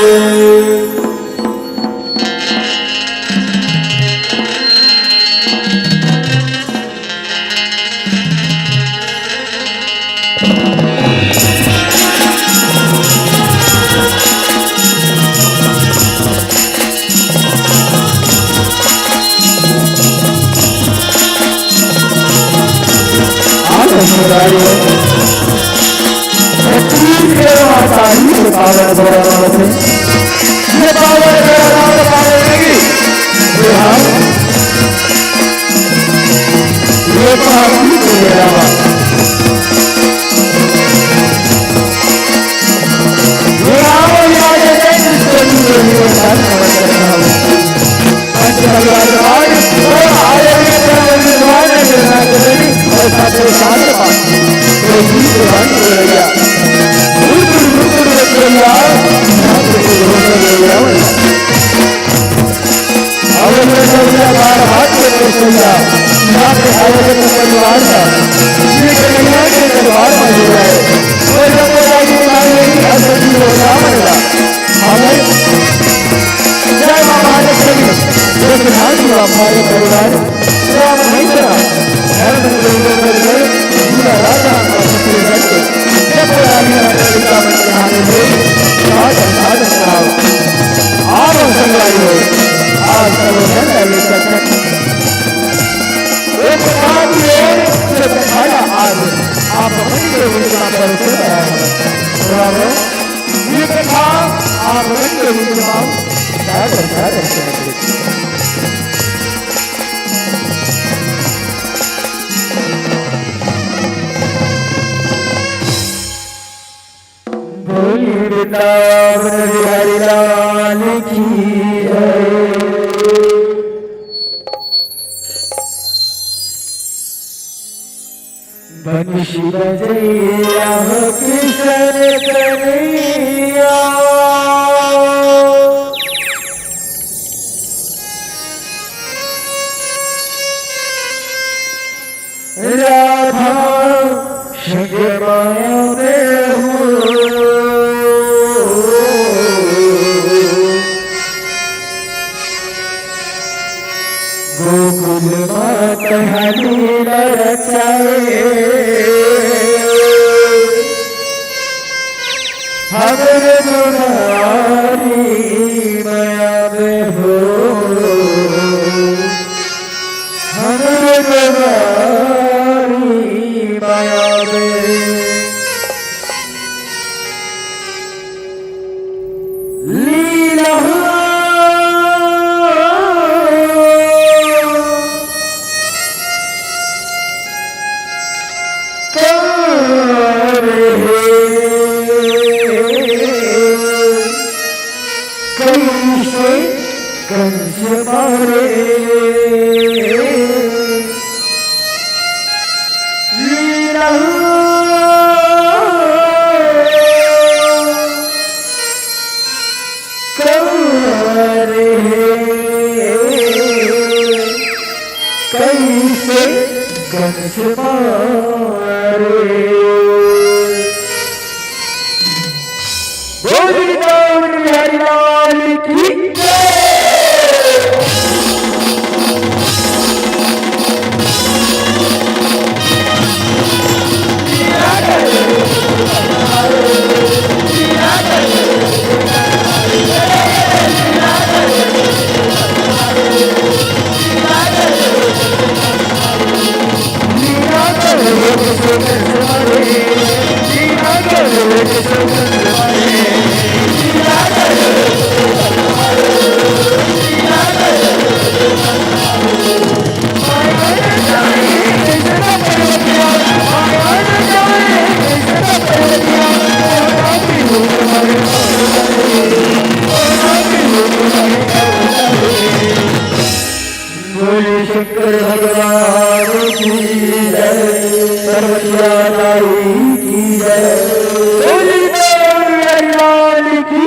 बोली वृंदावन बिहारी लाल की जय। बंशी बजैया हो किशन कन्हैया, राधा संग माया में हो। गोकुल मात हनी न रचाए, हमर दुलारी माया में हो। हमर दुलारी माया में। लीला कर हे, कैसे कंस मारे। लीला कर हे, कैसे कंस मारे। बोल वृंदावन बिहारी लाल की जय। बोले शंकर भगवान की जय, पार्वतिया माई की जय, बोले शंकर भगवान की।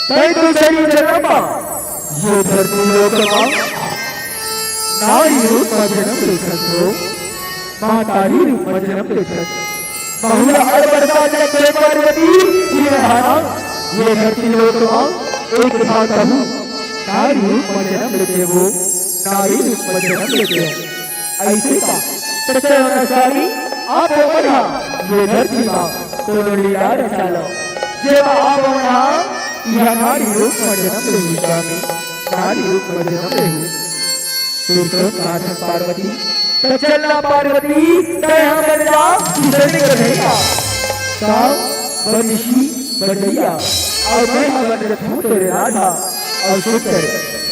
तैं दूसरी जनम मा ये धरती लोक मा नारी रूप मा जनम लेथस हो, महतारी रूप मा जनम लेथस। बहुला अड़ बरसा जब हे पार्वती, ये धाना, ये धरती लोक मा एक धान तहूँ नारी रूप मा जनम लेथे वो, नारी रूप मा जनम लेथे वो। अइसे का? त चलो न स्वामी, आप मन हा ये धरती मा कोनो लीला रचा लो। जेमा आप मन हा इहाँ नारी रूप मा जनम लेहू स्वामी, नारी रूप मा जनम लेहू। सुरसों साधन पार्वती, त चल ना पार्वती, तैं हा बन जा किशन के कन्हैया। का बनिसी बजैया, अउ मैं हा बन जथों तोरे राधा, अउ सुंदर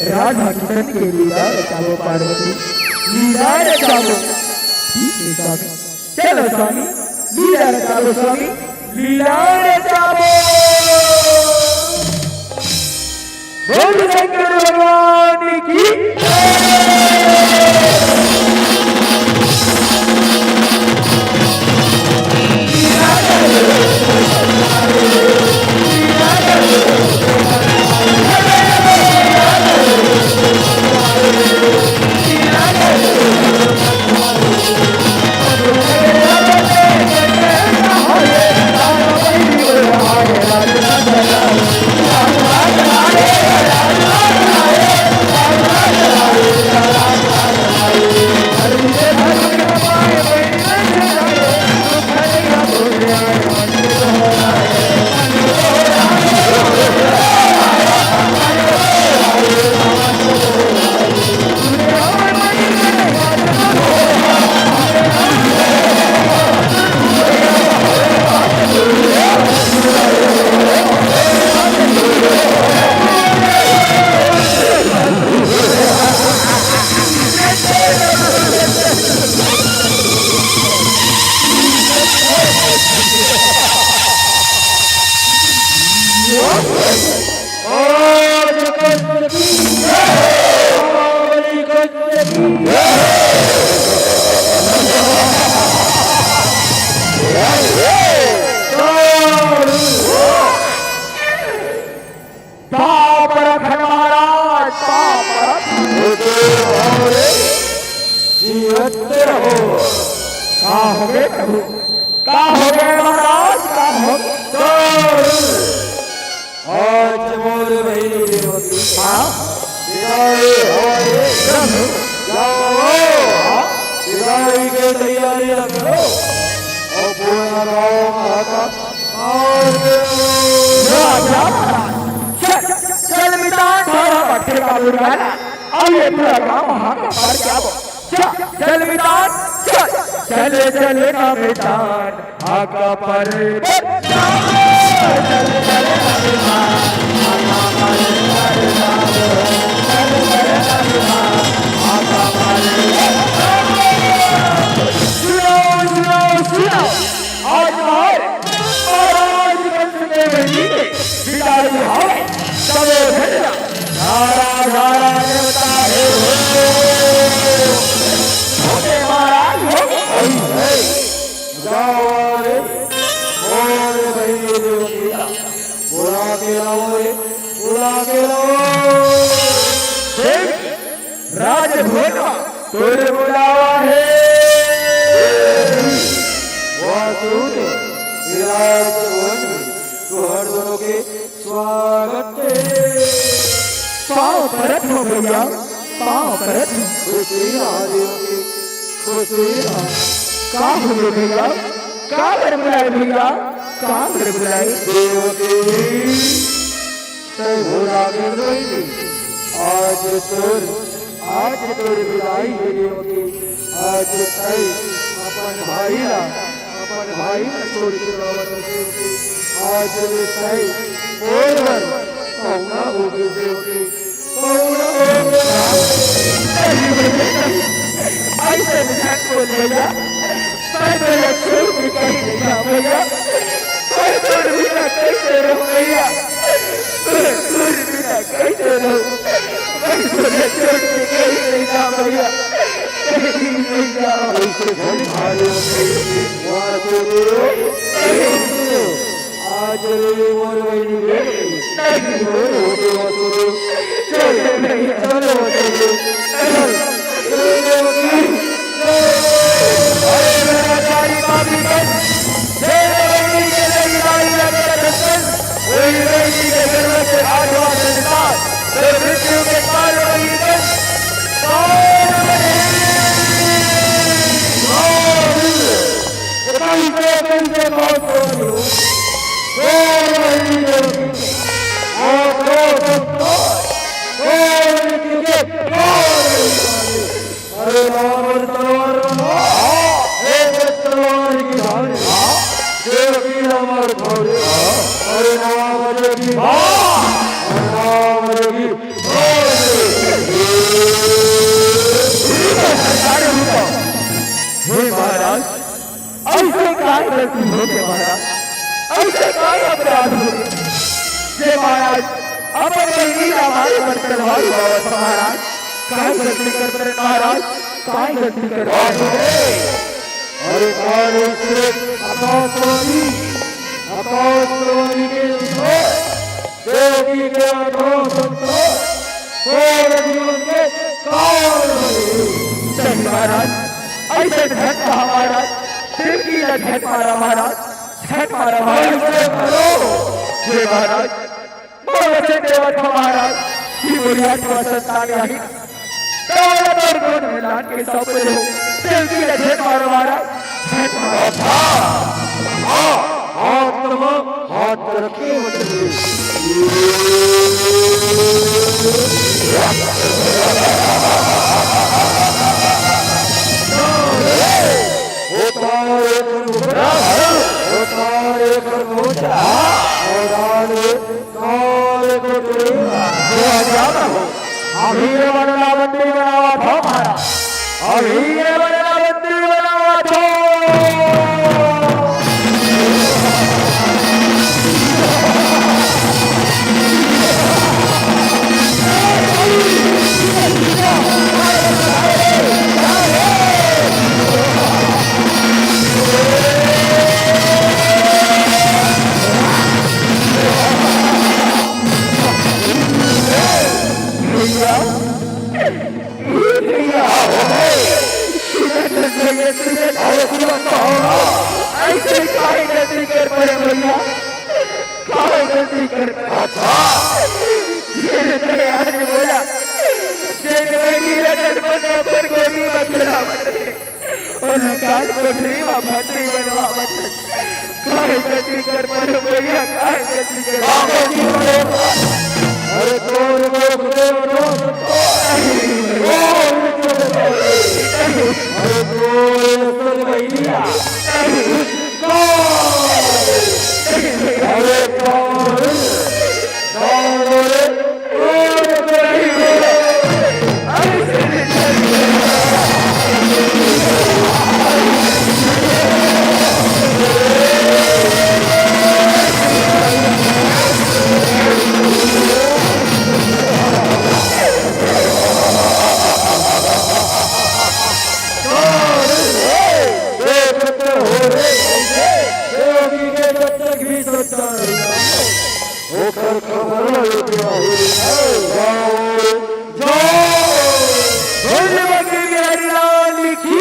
राधा किशन के लीला रचाबो पार्वती, लीला रचाबो। ठीक हे स्वामी, चलो स्वामी, लीला रचाबो स्वामी, लीला रचाबो। बोल शंकर भगवान की। पाँव परत हन महाराज, पाँव परत। जियत रहो। का होगे प्रभु? का होगे महाराज? का होगे? आज मोर बहिनी देवकी। हाँ? विदाई होए। प्रभु। जाओ। हाँ? विदाई के तैयारी रखो। अउ पूरा गाँव आता। राजा, चल, चल मितान, थोड़ा बट्टे का बुरगाना, अउ ये पूरा गाँव हाका पार के आबो। चल, चल मितान, चल, चल, चल ना मितान, हाका पार। सुनो, सुनो, सुनो। आज हमार महाराज कंस के बेटी के विदाई हवे। सबो झन ला धारा धारा नेवता हे हो। होगे महाराज, होगे। जाओ रे, मोर बहिनी देवकी ला बुला के लाओ रे, बुला के लाओ। देख, राजभवन मा तोर बुलावा हे। वासुदेव, विराट भवन में तुहर दोनों के स्वागत हे। पाँव परत हों भैया, पाँव परत हों। खुशी रहा देवकी, खुशी रहा। का होगे भैया, का बर बुलाए भैया, का बर बुलाए? देवकी, तैं भुला गे रहिबे। आज तोर, आज तोर विदाई हे देवकी। आज तैं अपन भाई ला, अपन भाई ला छोड़ के जावत हस देवकी। आज ले तैं मोर बर पहुना होगे देवकी, पहुना होगे। अइसे झन बोल भैया, मैं तोला छोड़ के कहीं नहीं जाऊँ भैया। मैं तोर बिना कैसे रहूँ भैया? मैं तोर बिना कैसे रहूँ? मैं तोला छोड़ के कहीं नहीं जाऊँ भैया, कहीं नहीं जाऊँ। अइसे झन बोल। आज ले मोर बहिनी देख चलो, चलो, चलो। अरे मेरा प्यारी पापी बन, हे नवेली के जमींदारी लगता दस्तन, वही नवेली के जन्म से आठवां संस्कार, तो मृत्यु के काल वही बन, काल बने। काल बने। इतनी से तुमसे बहुत बोली हूँ। काल बने। और दो सत्ता, काल बने, काल बने। अरे रावण तलवार वाला, एक तलवार की धार है, देवकी हमार धार है। अरे रावण की, अरे रावण की। हे महाराज, ऐसे काय गलती हो गए महाराज, ऐसे काय अपराध हो गए? जे महाराज अपन बहिनी ला मारे बर तलवार उठावत महाराज, काय गलती कर बर महाराज, काय गलती कर बर? अरे कौन उसने आकाशवाणी, आकाशवाणी के ऊपर देवकी के आठों संतोष, पूर्ण जीवन के काल बने। सही महाराज, ऐसे झट कहा महाराज, देवकी ला झट मारा महाराज, झट मारा महाराज। ऐसे करो। हे महाराज, मोर वचन देवत हंव महाराज, कि मोर आठवां संतान आही। तोला तोर गोद में लान के सौंप देहूं। देवकी ला झट मारा महाराज, झट मारा। अच्छा। हाँ, हाथ नमा, हाथ रखे वचन दे। उतारे कर मुखड़ा, उतारे कर मुखड़ा, और आने काल कोठरी। जो अज्ञान हो, अभी ये मन ला बंदी बनावत हंव महाराज, अभी ये मन ला बंदी बनावत हंव। भैया, भैया, ऐसे काहे गलती कर परे भैया? काहे गलती कर परे? अच्छा। ये तो यार ने बोला, ये तो मेरी रगत पर नौकर को भी बदला मत दे। अउ काल कोठरी म भर्ती बनवावत हस। काय गलती कर परेंव भैया, काय गलती कर परेंव? अरे तोर को खुदे बनो। अरे तोर असल बहिनिया। अरे कौन? ओकर खबर लेके आए। जाओ, जाओ। बोल बके बिहारी लाल की।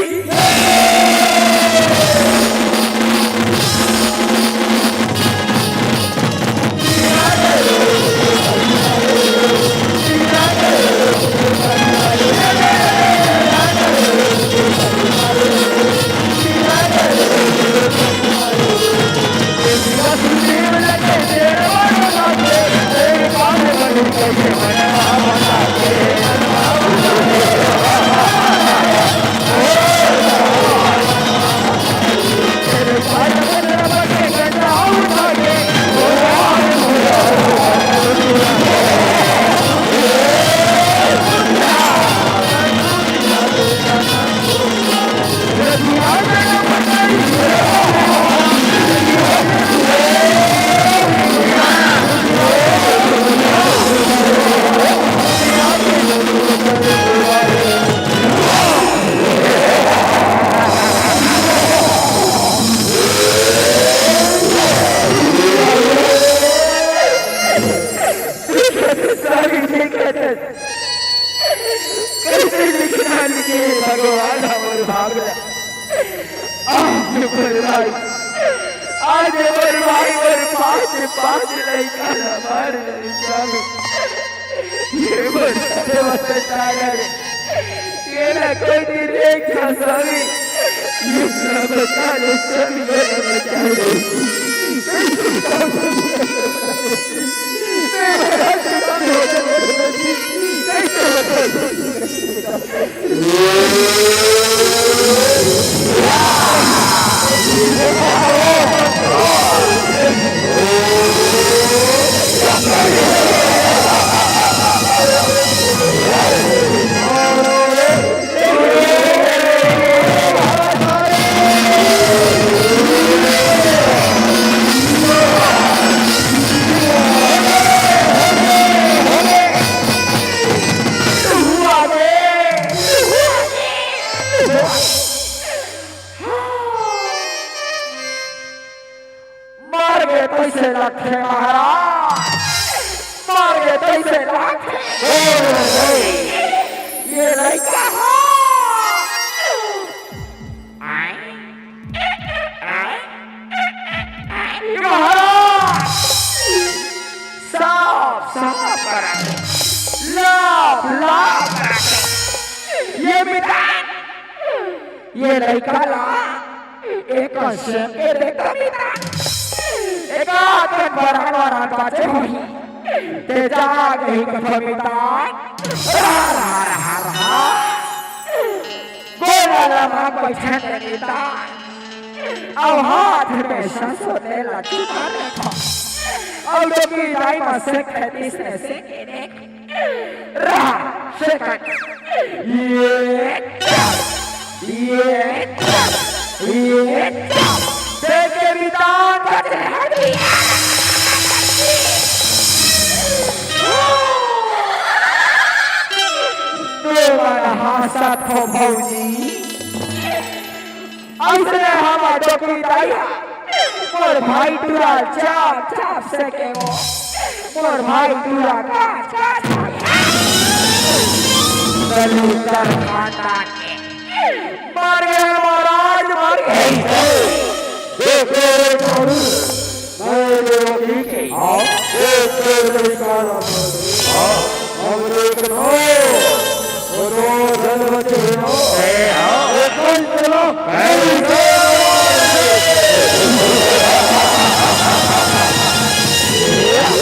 कइसे लिखना लिखे भगवान हमर भाग ला। आज मोर भाई, आज मोर भाई मोर पाँच, पाँच लइका ला मार डारे स्वामी। ये मोर सत्य वचन टांगा रे। ये ना कोई दिन एक था स्वामी। ये ना बचा ले स्वामी, ये ना बचा ले। मर गे तइसे लगथे महाराज, मर गे तइसे लगथे। ये लइका ह। आय, आय, आय, महाराज, साफ, साफ करत हे, लाफ, लाफ करत हे। ये मितान, ये लइका ला एक सेक के देख तो मितान। एक आध कन बरान वरान बाचे होही। ते जाग ही कथो मितान। रहा, रहा, रहा, रहा। गोला ला मां बइठे ते मितान। अउ हाथ में सरसों तेल ला चुका देखो। अउ डोकी दाई मां सेक है, तीसरे सेक के देख। रहा, सेकंड। ये, ये, ये, देखे मितान का चेहरा दिया। तो मैं हंसत हो भौजी। अइसने हमर डोकरी दाई हा, मोर भाई टूरा चाप चाप सेके वो, मोर भाई टूरा काच काच। कलुतर खाता के मर गे महाराज, मर गे। देखो रे ठाकुर, मैं देवकी के। हाँ। एक पेड़ में काला फल। हाँ। हमरे एक नौ, वो दो जन बचे हैं। ए, हाँ। एक कौन चलो? मैं भी चलो।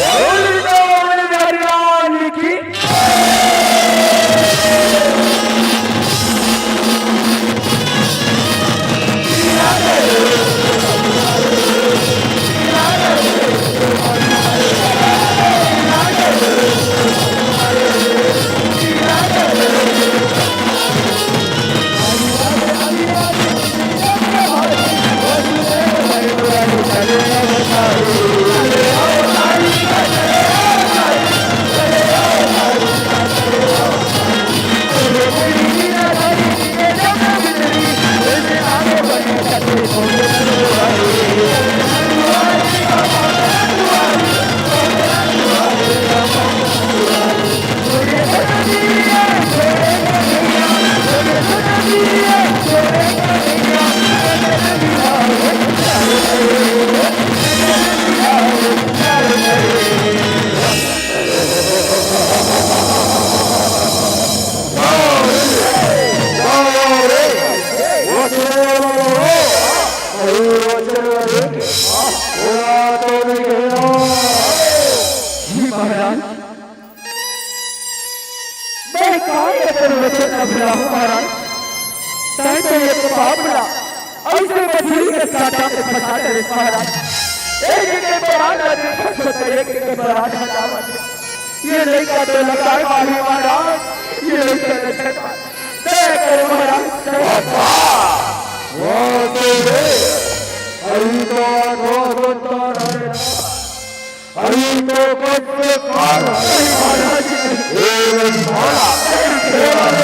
बोल दो, बोल दो, हरिराम की। जी महाराज, मैं काय अपन वचन ला भुलाहूं महाराज? तैं तो ये पाप ला अइसे मछली के कांटा में फंसा डरेस महाराज। एक एक के प्राण ला देखत हो त एक एक के प्राण ह जावत हे। ये लइका तो लंगड़ा मारी महाराज, ये लइका लंगड़ा मारी। दया करो महाराज, दया करो। वाह, वाह, तो रे, अभी तो आठ दो अरे तो कब से काल है महाराज। ए रजवाड़ा, ए रजवाड़ा।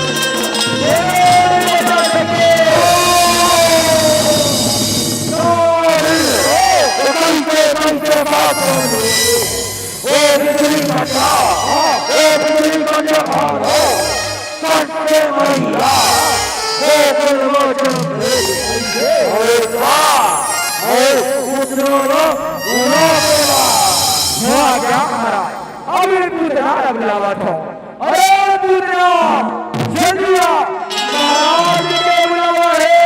ओ बिजली कटा, ओ बिजली कटा, ओ सत्य मैया, ओ कुलमोचन। अरे वाह, अरे पुत्रों रो, उनो देवा। हुआ क्या महाराज? अभी पूतना रब लावा था। अरे पूतना, जल्दी आ, महाराज के बुलावा है।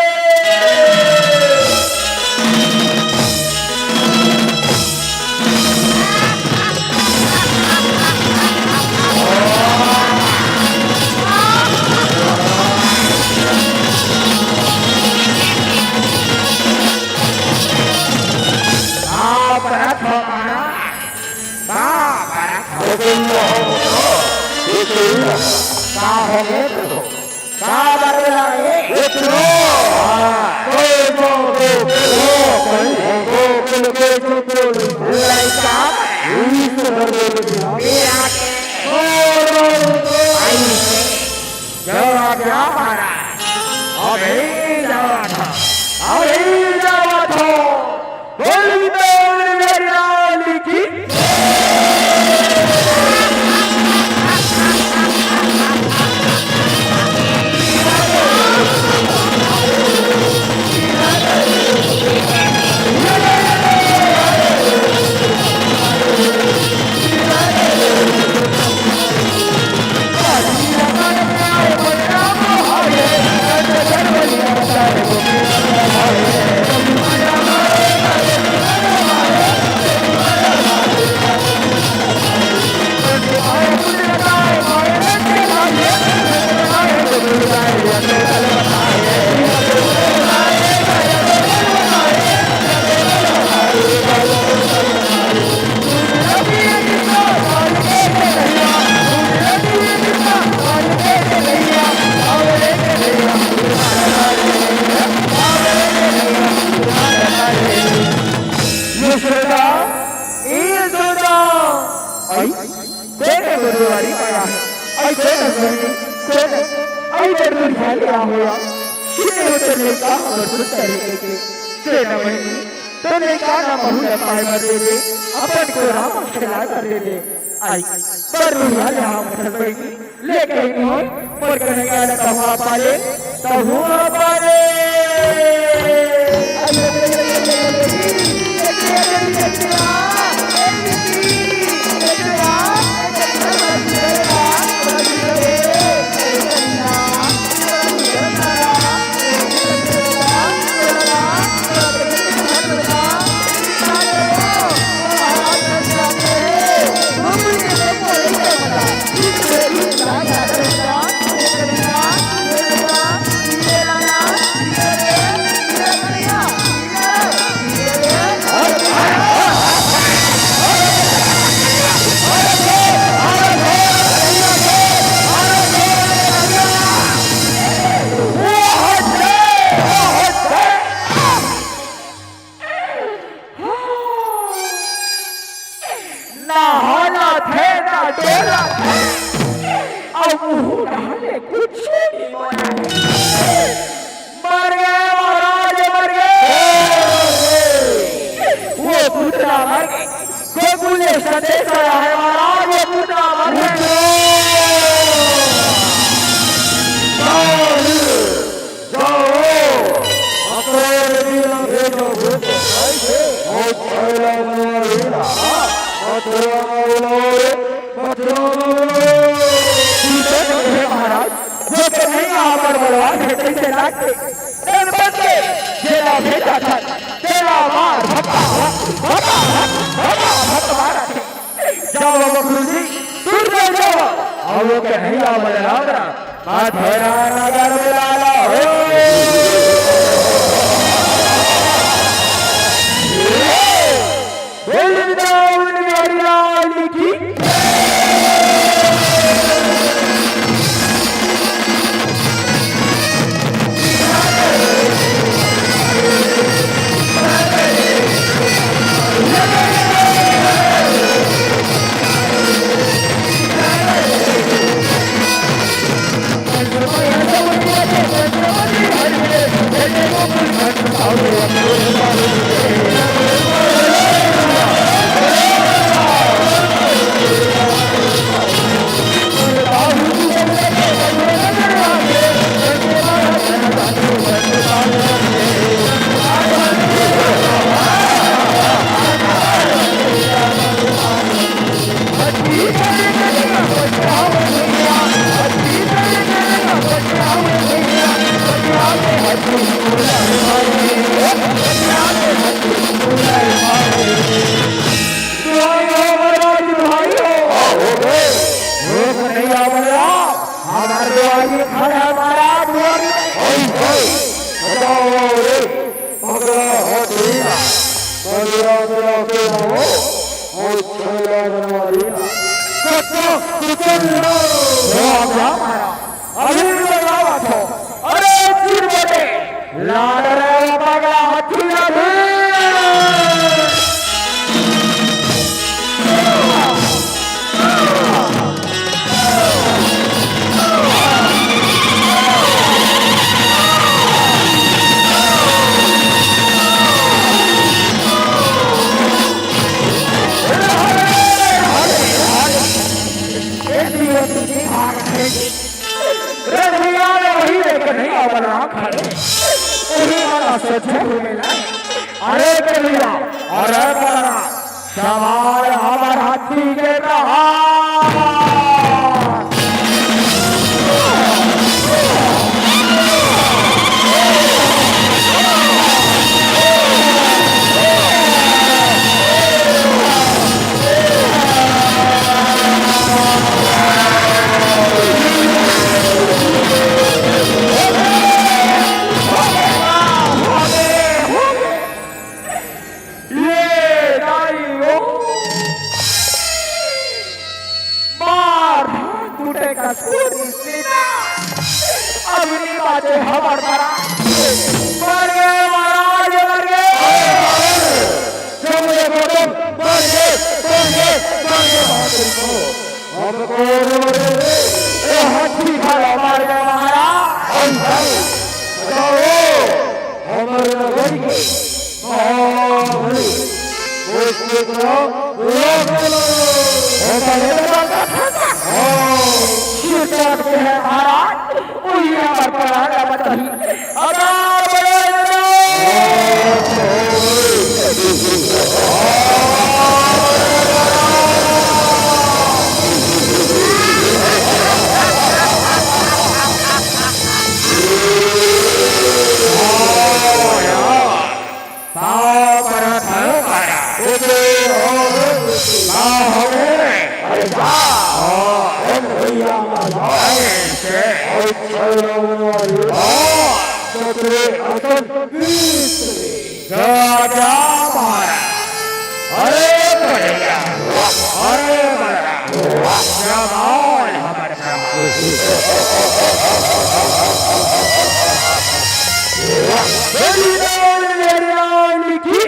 का परत हो महाराज? का परत हो? का हो गे तू? का बतला रे? इतनो। हाँ। कोई को, को, को, को, को, को, को, को, लड़का। ईश्वर बोल दिया। मेरा के। और, और, और। आई से। जवाब क्या हमारा? अभी जवाब था। अभी जवाब था। बोल दे मेरी लाल की। यशोदा, ए यशोदा, आई, कोन गुरुवारी पाया है? आई, कोन गुरुवारी? कोन? आई, बड़ दुनिया लिया होया। कितने होते नहीं का हमर सुंदर है के। कोन बहिनी, तो नहीं का ना बहू न पाए मर दे दे, अपन को राम खेला कर दे दे। आई, बड़ दुनिया लिया होया बहिनी। लेकिन मोर, मोर कन्हैया ला तहुआ पाले, तहुआ पाले। ना हालत हे, ना डोलत हे, अउ मुहूं डाले कुछु नहीं बोलत हे। मर गे महाराज, मर गे। वो पुतना मर गे, गोकुल ले संदेश आया है महाराज, वो पुतना मर गे। जाओ, अकबर जी ला भेजो, अउ छैला बनवारी ला मथुरा मा बुलाओ रे, मथुरा मा बुलाओ। हे महाराज, वो तो नहीं आवर बलवान है, कैसे लागते? गणपत के जेला भेजा था, तेला मार, भपा, भपा, भपा, भपा, भपा मारा थे। जाओ बकरू जी, दूर जाओ, जाओ। अउ वो कन्हैया बलराम राम मथुरा नगर में लाला हो। बोल वृंदावन बिहारी लाल दुहाई हो महाराज, दुहाई हो। रुक नहीं आवला, हमार दुआरी खड़ा है महाराज, दुआरी में। ओए, ओए, बताओ रे, पगला हो दीना, पगला, पगला के हो, ओ छैला बनवा दीना। सत्य, कुचल, हो गया महाराज। अभी भी बजावत हो। अरे चिरबटे, लाड रे ओ पगला हथी अभी। रघुवीरा ने वही लेकर नहीं, अमरनाथ खड़े। वही वाला सच है, वही मिला। अरे कन्हैया, अरे बलराम, सवार हमर हाथी के कहा। ये दाई ओ मार टूटे का सूर सीता। अब नहीं बाजे हमर बरा। मर गए महाराज, मर गए। चलो देखो तुम, मर गए, मर गए, मर गए, मर गए। हमको रे, रे, रे, ए, हाथी खड़ा मार गया महाराज। हम, हम, बचाओ, हमारे नगर के महाबली, उसके खिलाफ लड़ाई लड़ो। ऐसा नहीं तो चलता, चलता। हाँ, ये बात है महाराज, वही हमारे प्राण का बचाई। अदा बड़े पाँव परत हूँ महाराज। उठे हो, का हो रे? अरे वाह! हाँ, हम भैया महाराज। ऐसे। और छह लोगों वाली। हाँ। सतरे असन बीस। राजा महाराज। अरे भैया, अरे बड़ा, जमाल हमारे जमाल। बोलिए मेरे राम की।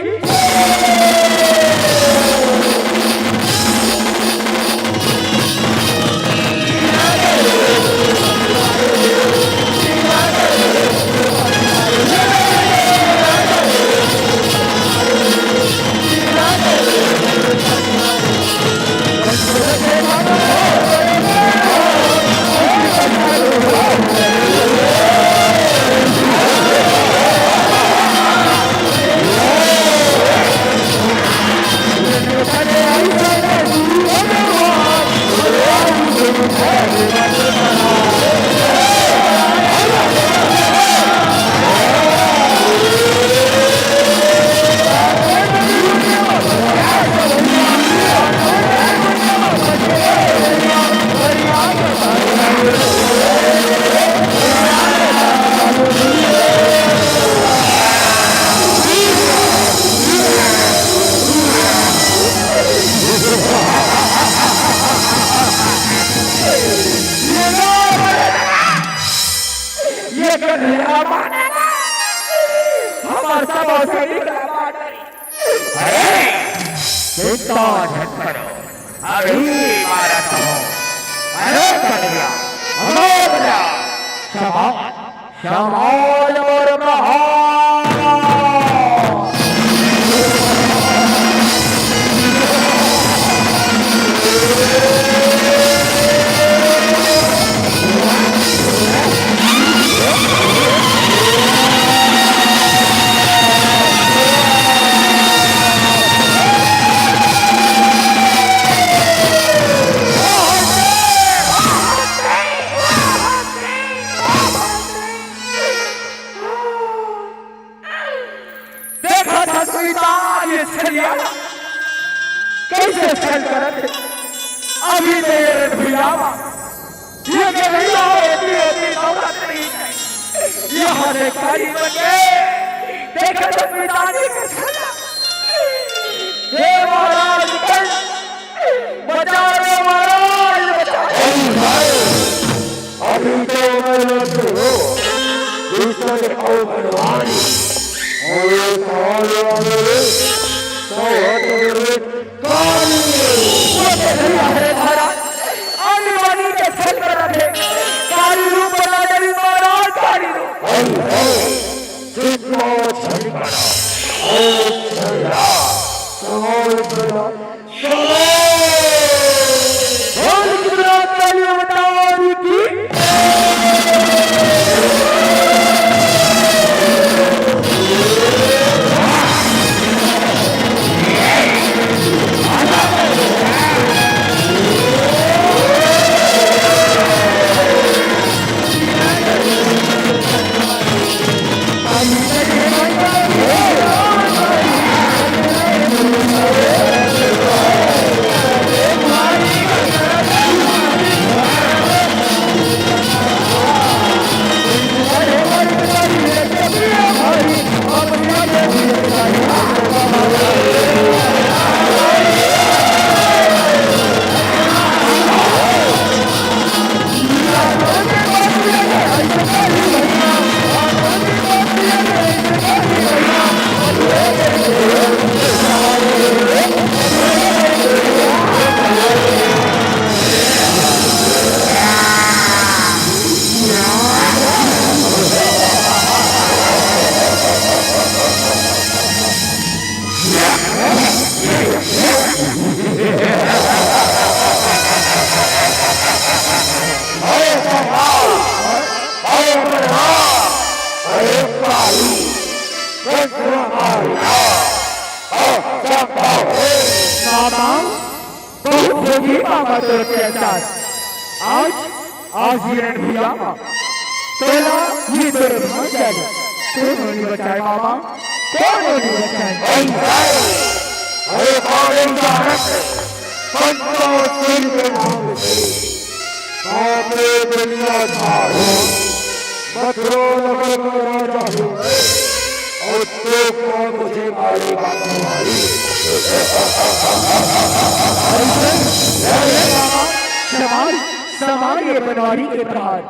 ये कन्हैया माने ना, हमार सब सैनिक ला मार डारी। अरे, चिंता झन करो, अभी मारत हूँ। अरे कन्हैया, अरे बड़ा, क्षमा, क्षमा और प्रहार। पिता ये छलिया कइसे छल करत हे? अभी तो ये भुलावा, ये गलिया होती होती दौलत नहीं है। यहाँ से खाली बन गए। देखा तो पिताजी का छला। हे महाराज, कल बचा लो महाराज, बचा लो। अभी तो मैं लड्डू हूँ, दूसरे को बनवानी। और ये सवाल वाले तो हाथ में काली। वो तो भैया है महाराज, आने वाली के छल कर रहे। काली रूप बना देवी महाराज, काली रूप। हल है, जितना छल करा, और छला, सवाल बना। बोल की बरात तालियां बजाओ की। मामा, बहुत होगे मामा तोर अत्याचार। आज, आज ये रणभूमि तोला ये तोर भाग जाही। कोन ओला बचाय मामा, कोन ओला बचाय? अरे, अरे, कौन इंसान है? पंचों सिंह के नाम से सारे दुनिया झाड़ू, मथुरा नगर का राजा हूँ मैं, और तू कौन मुझे मारेगा तुम्हारी? अरे मामा, संभाल, संभाल ये बनवारी के प्रहार।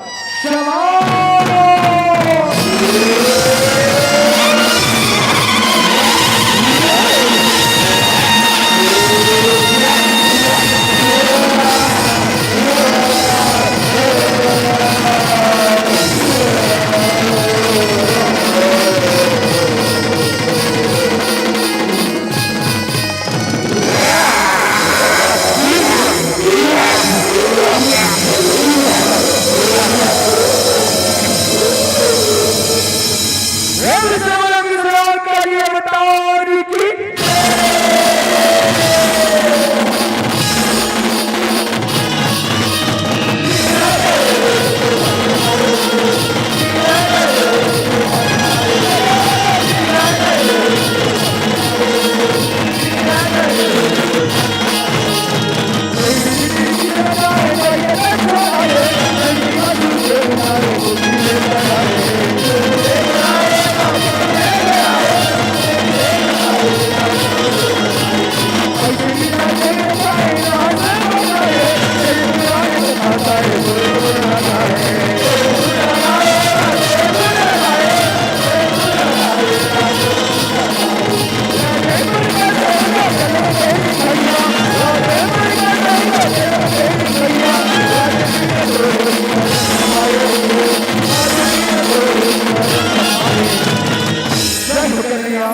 जय हो कन्हैया,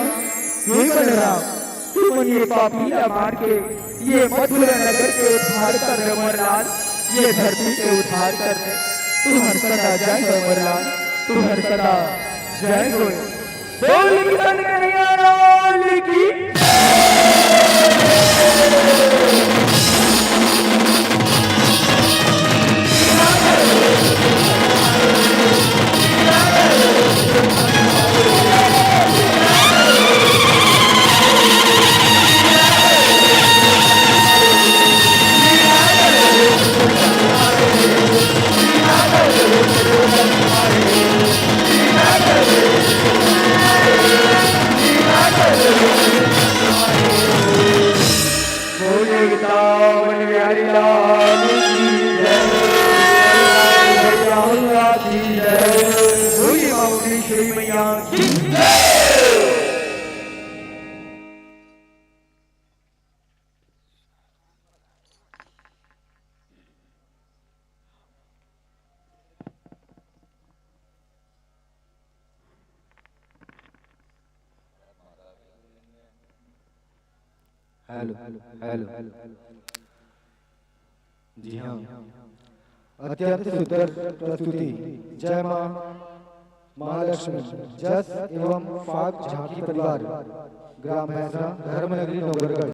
हे बलराम, तुमन ये पापी ला मार के ये मथुरा नगर के उद्धार कर दे अमरलाल, ये धरती के उद्धार कर दे। तुम्हर सदा जय हो अमरलाल, तुम्हर सदा जय हो। बोल किशन कन्हैया लाल की। श्री मैया की। Hello, hello. जी हाँ, अत्यंत सुंदर प्रस्तुति। जय माँ महालक्ष्मी, जस एवं फाग झांकी परिवार, ग्राम भैंसरा, धर्मनगरी, नौगढ़गढ़।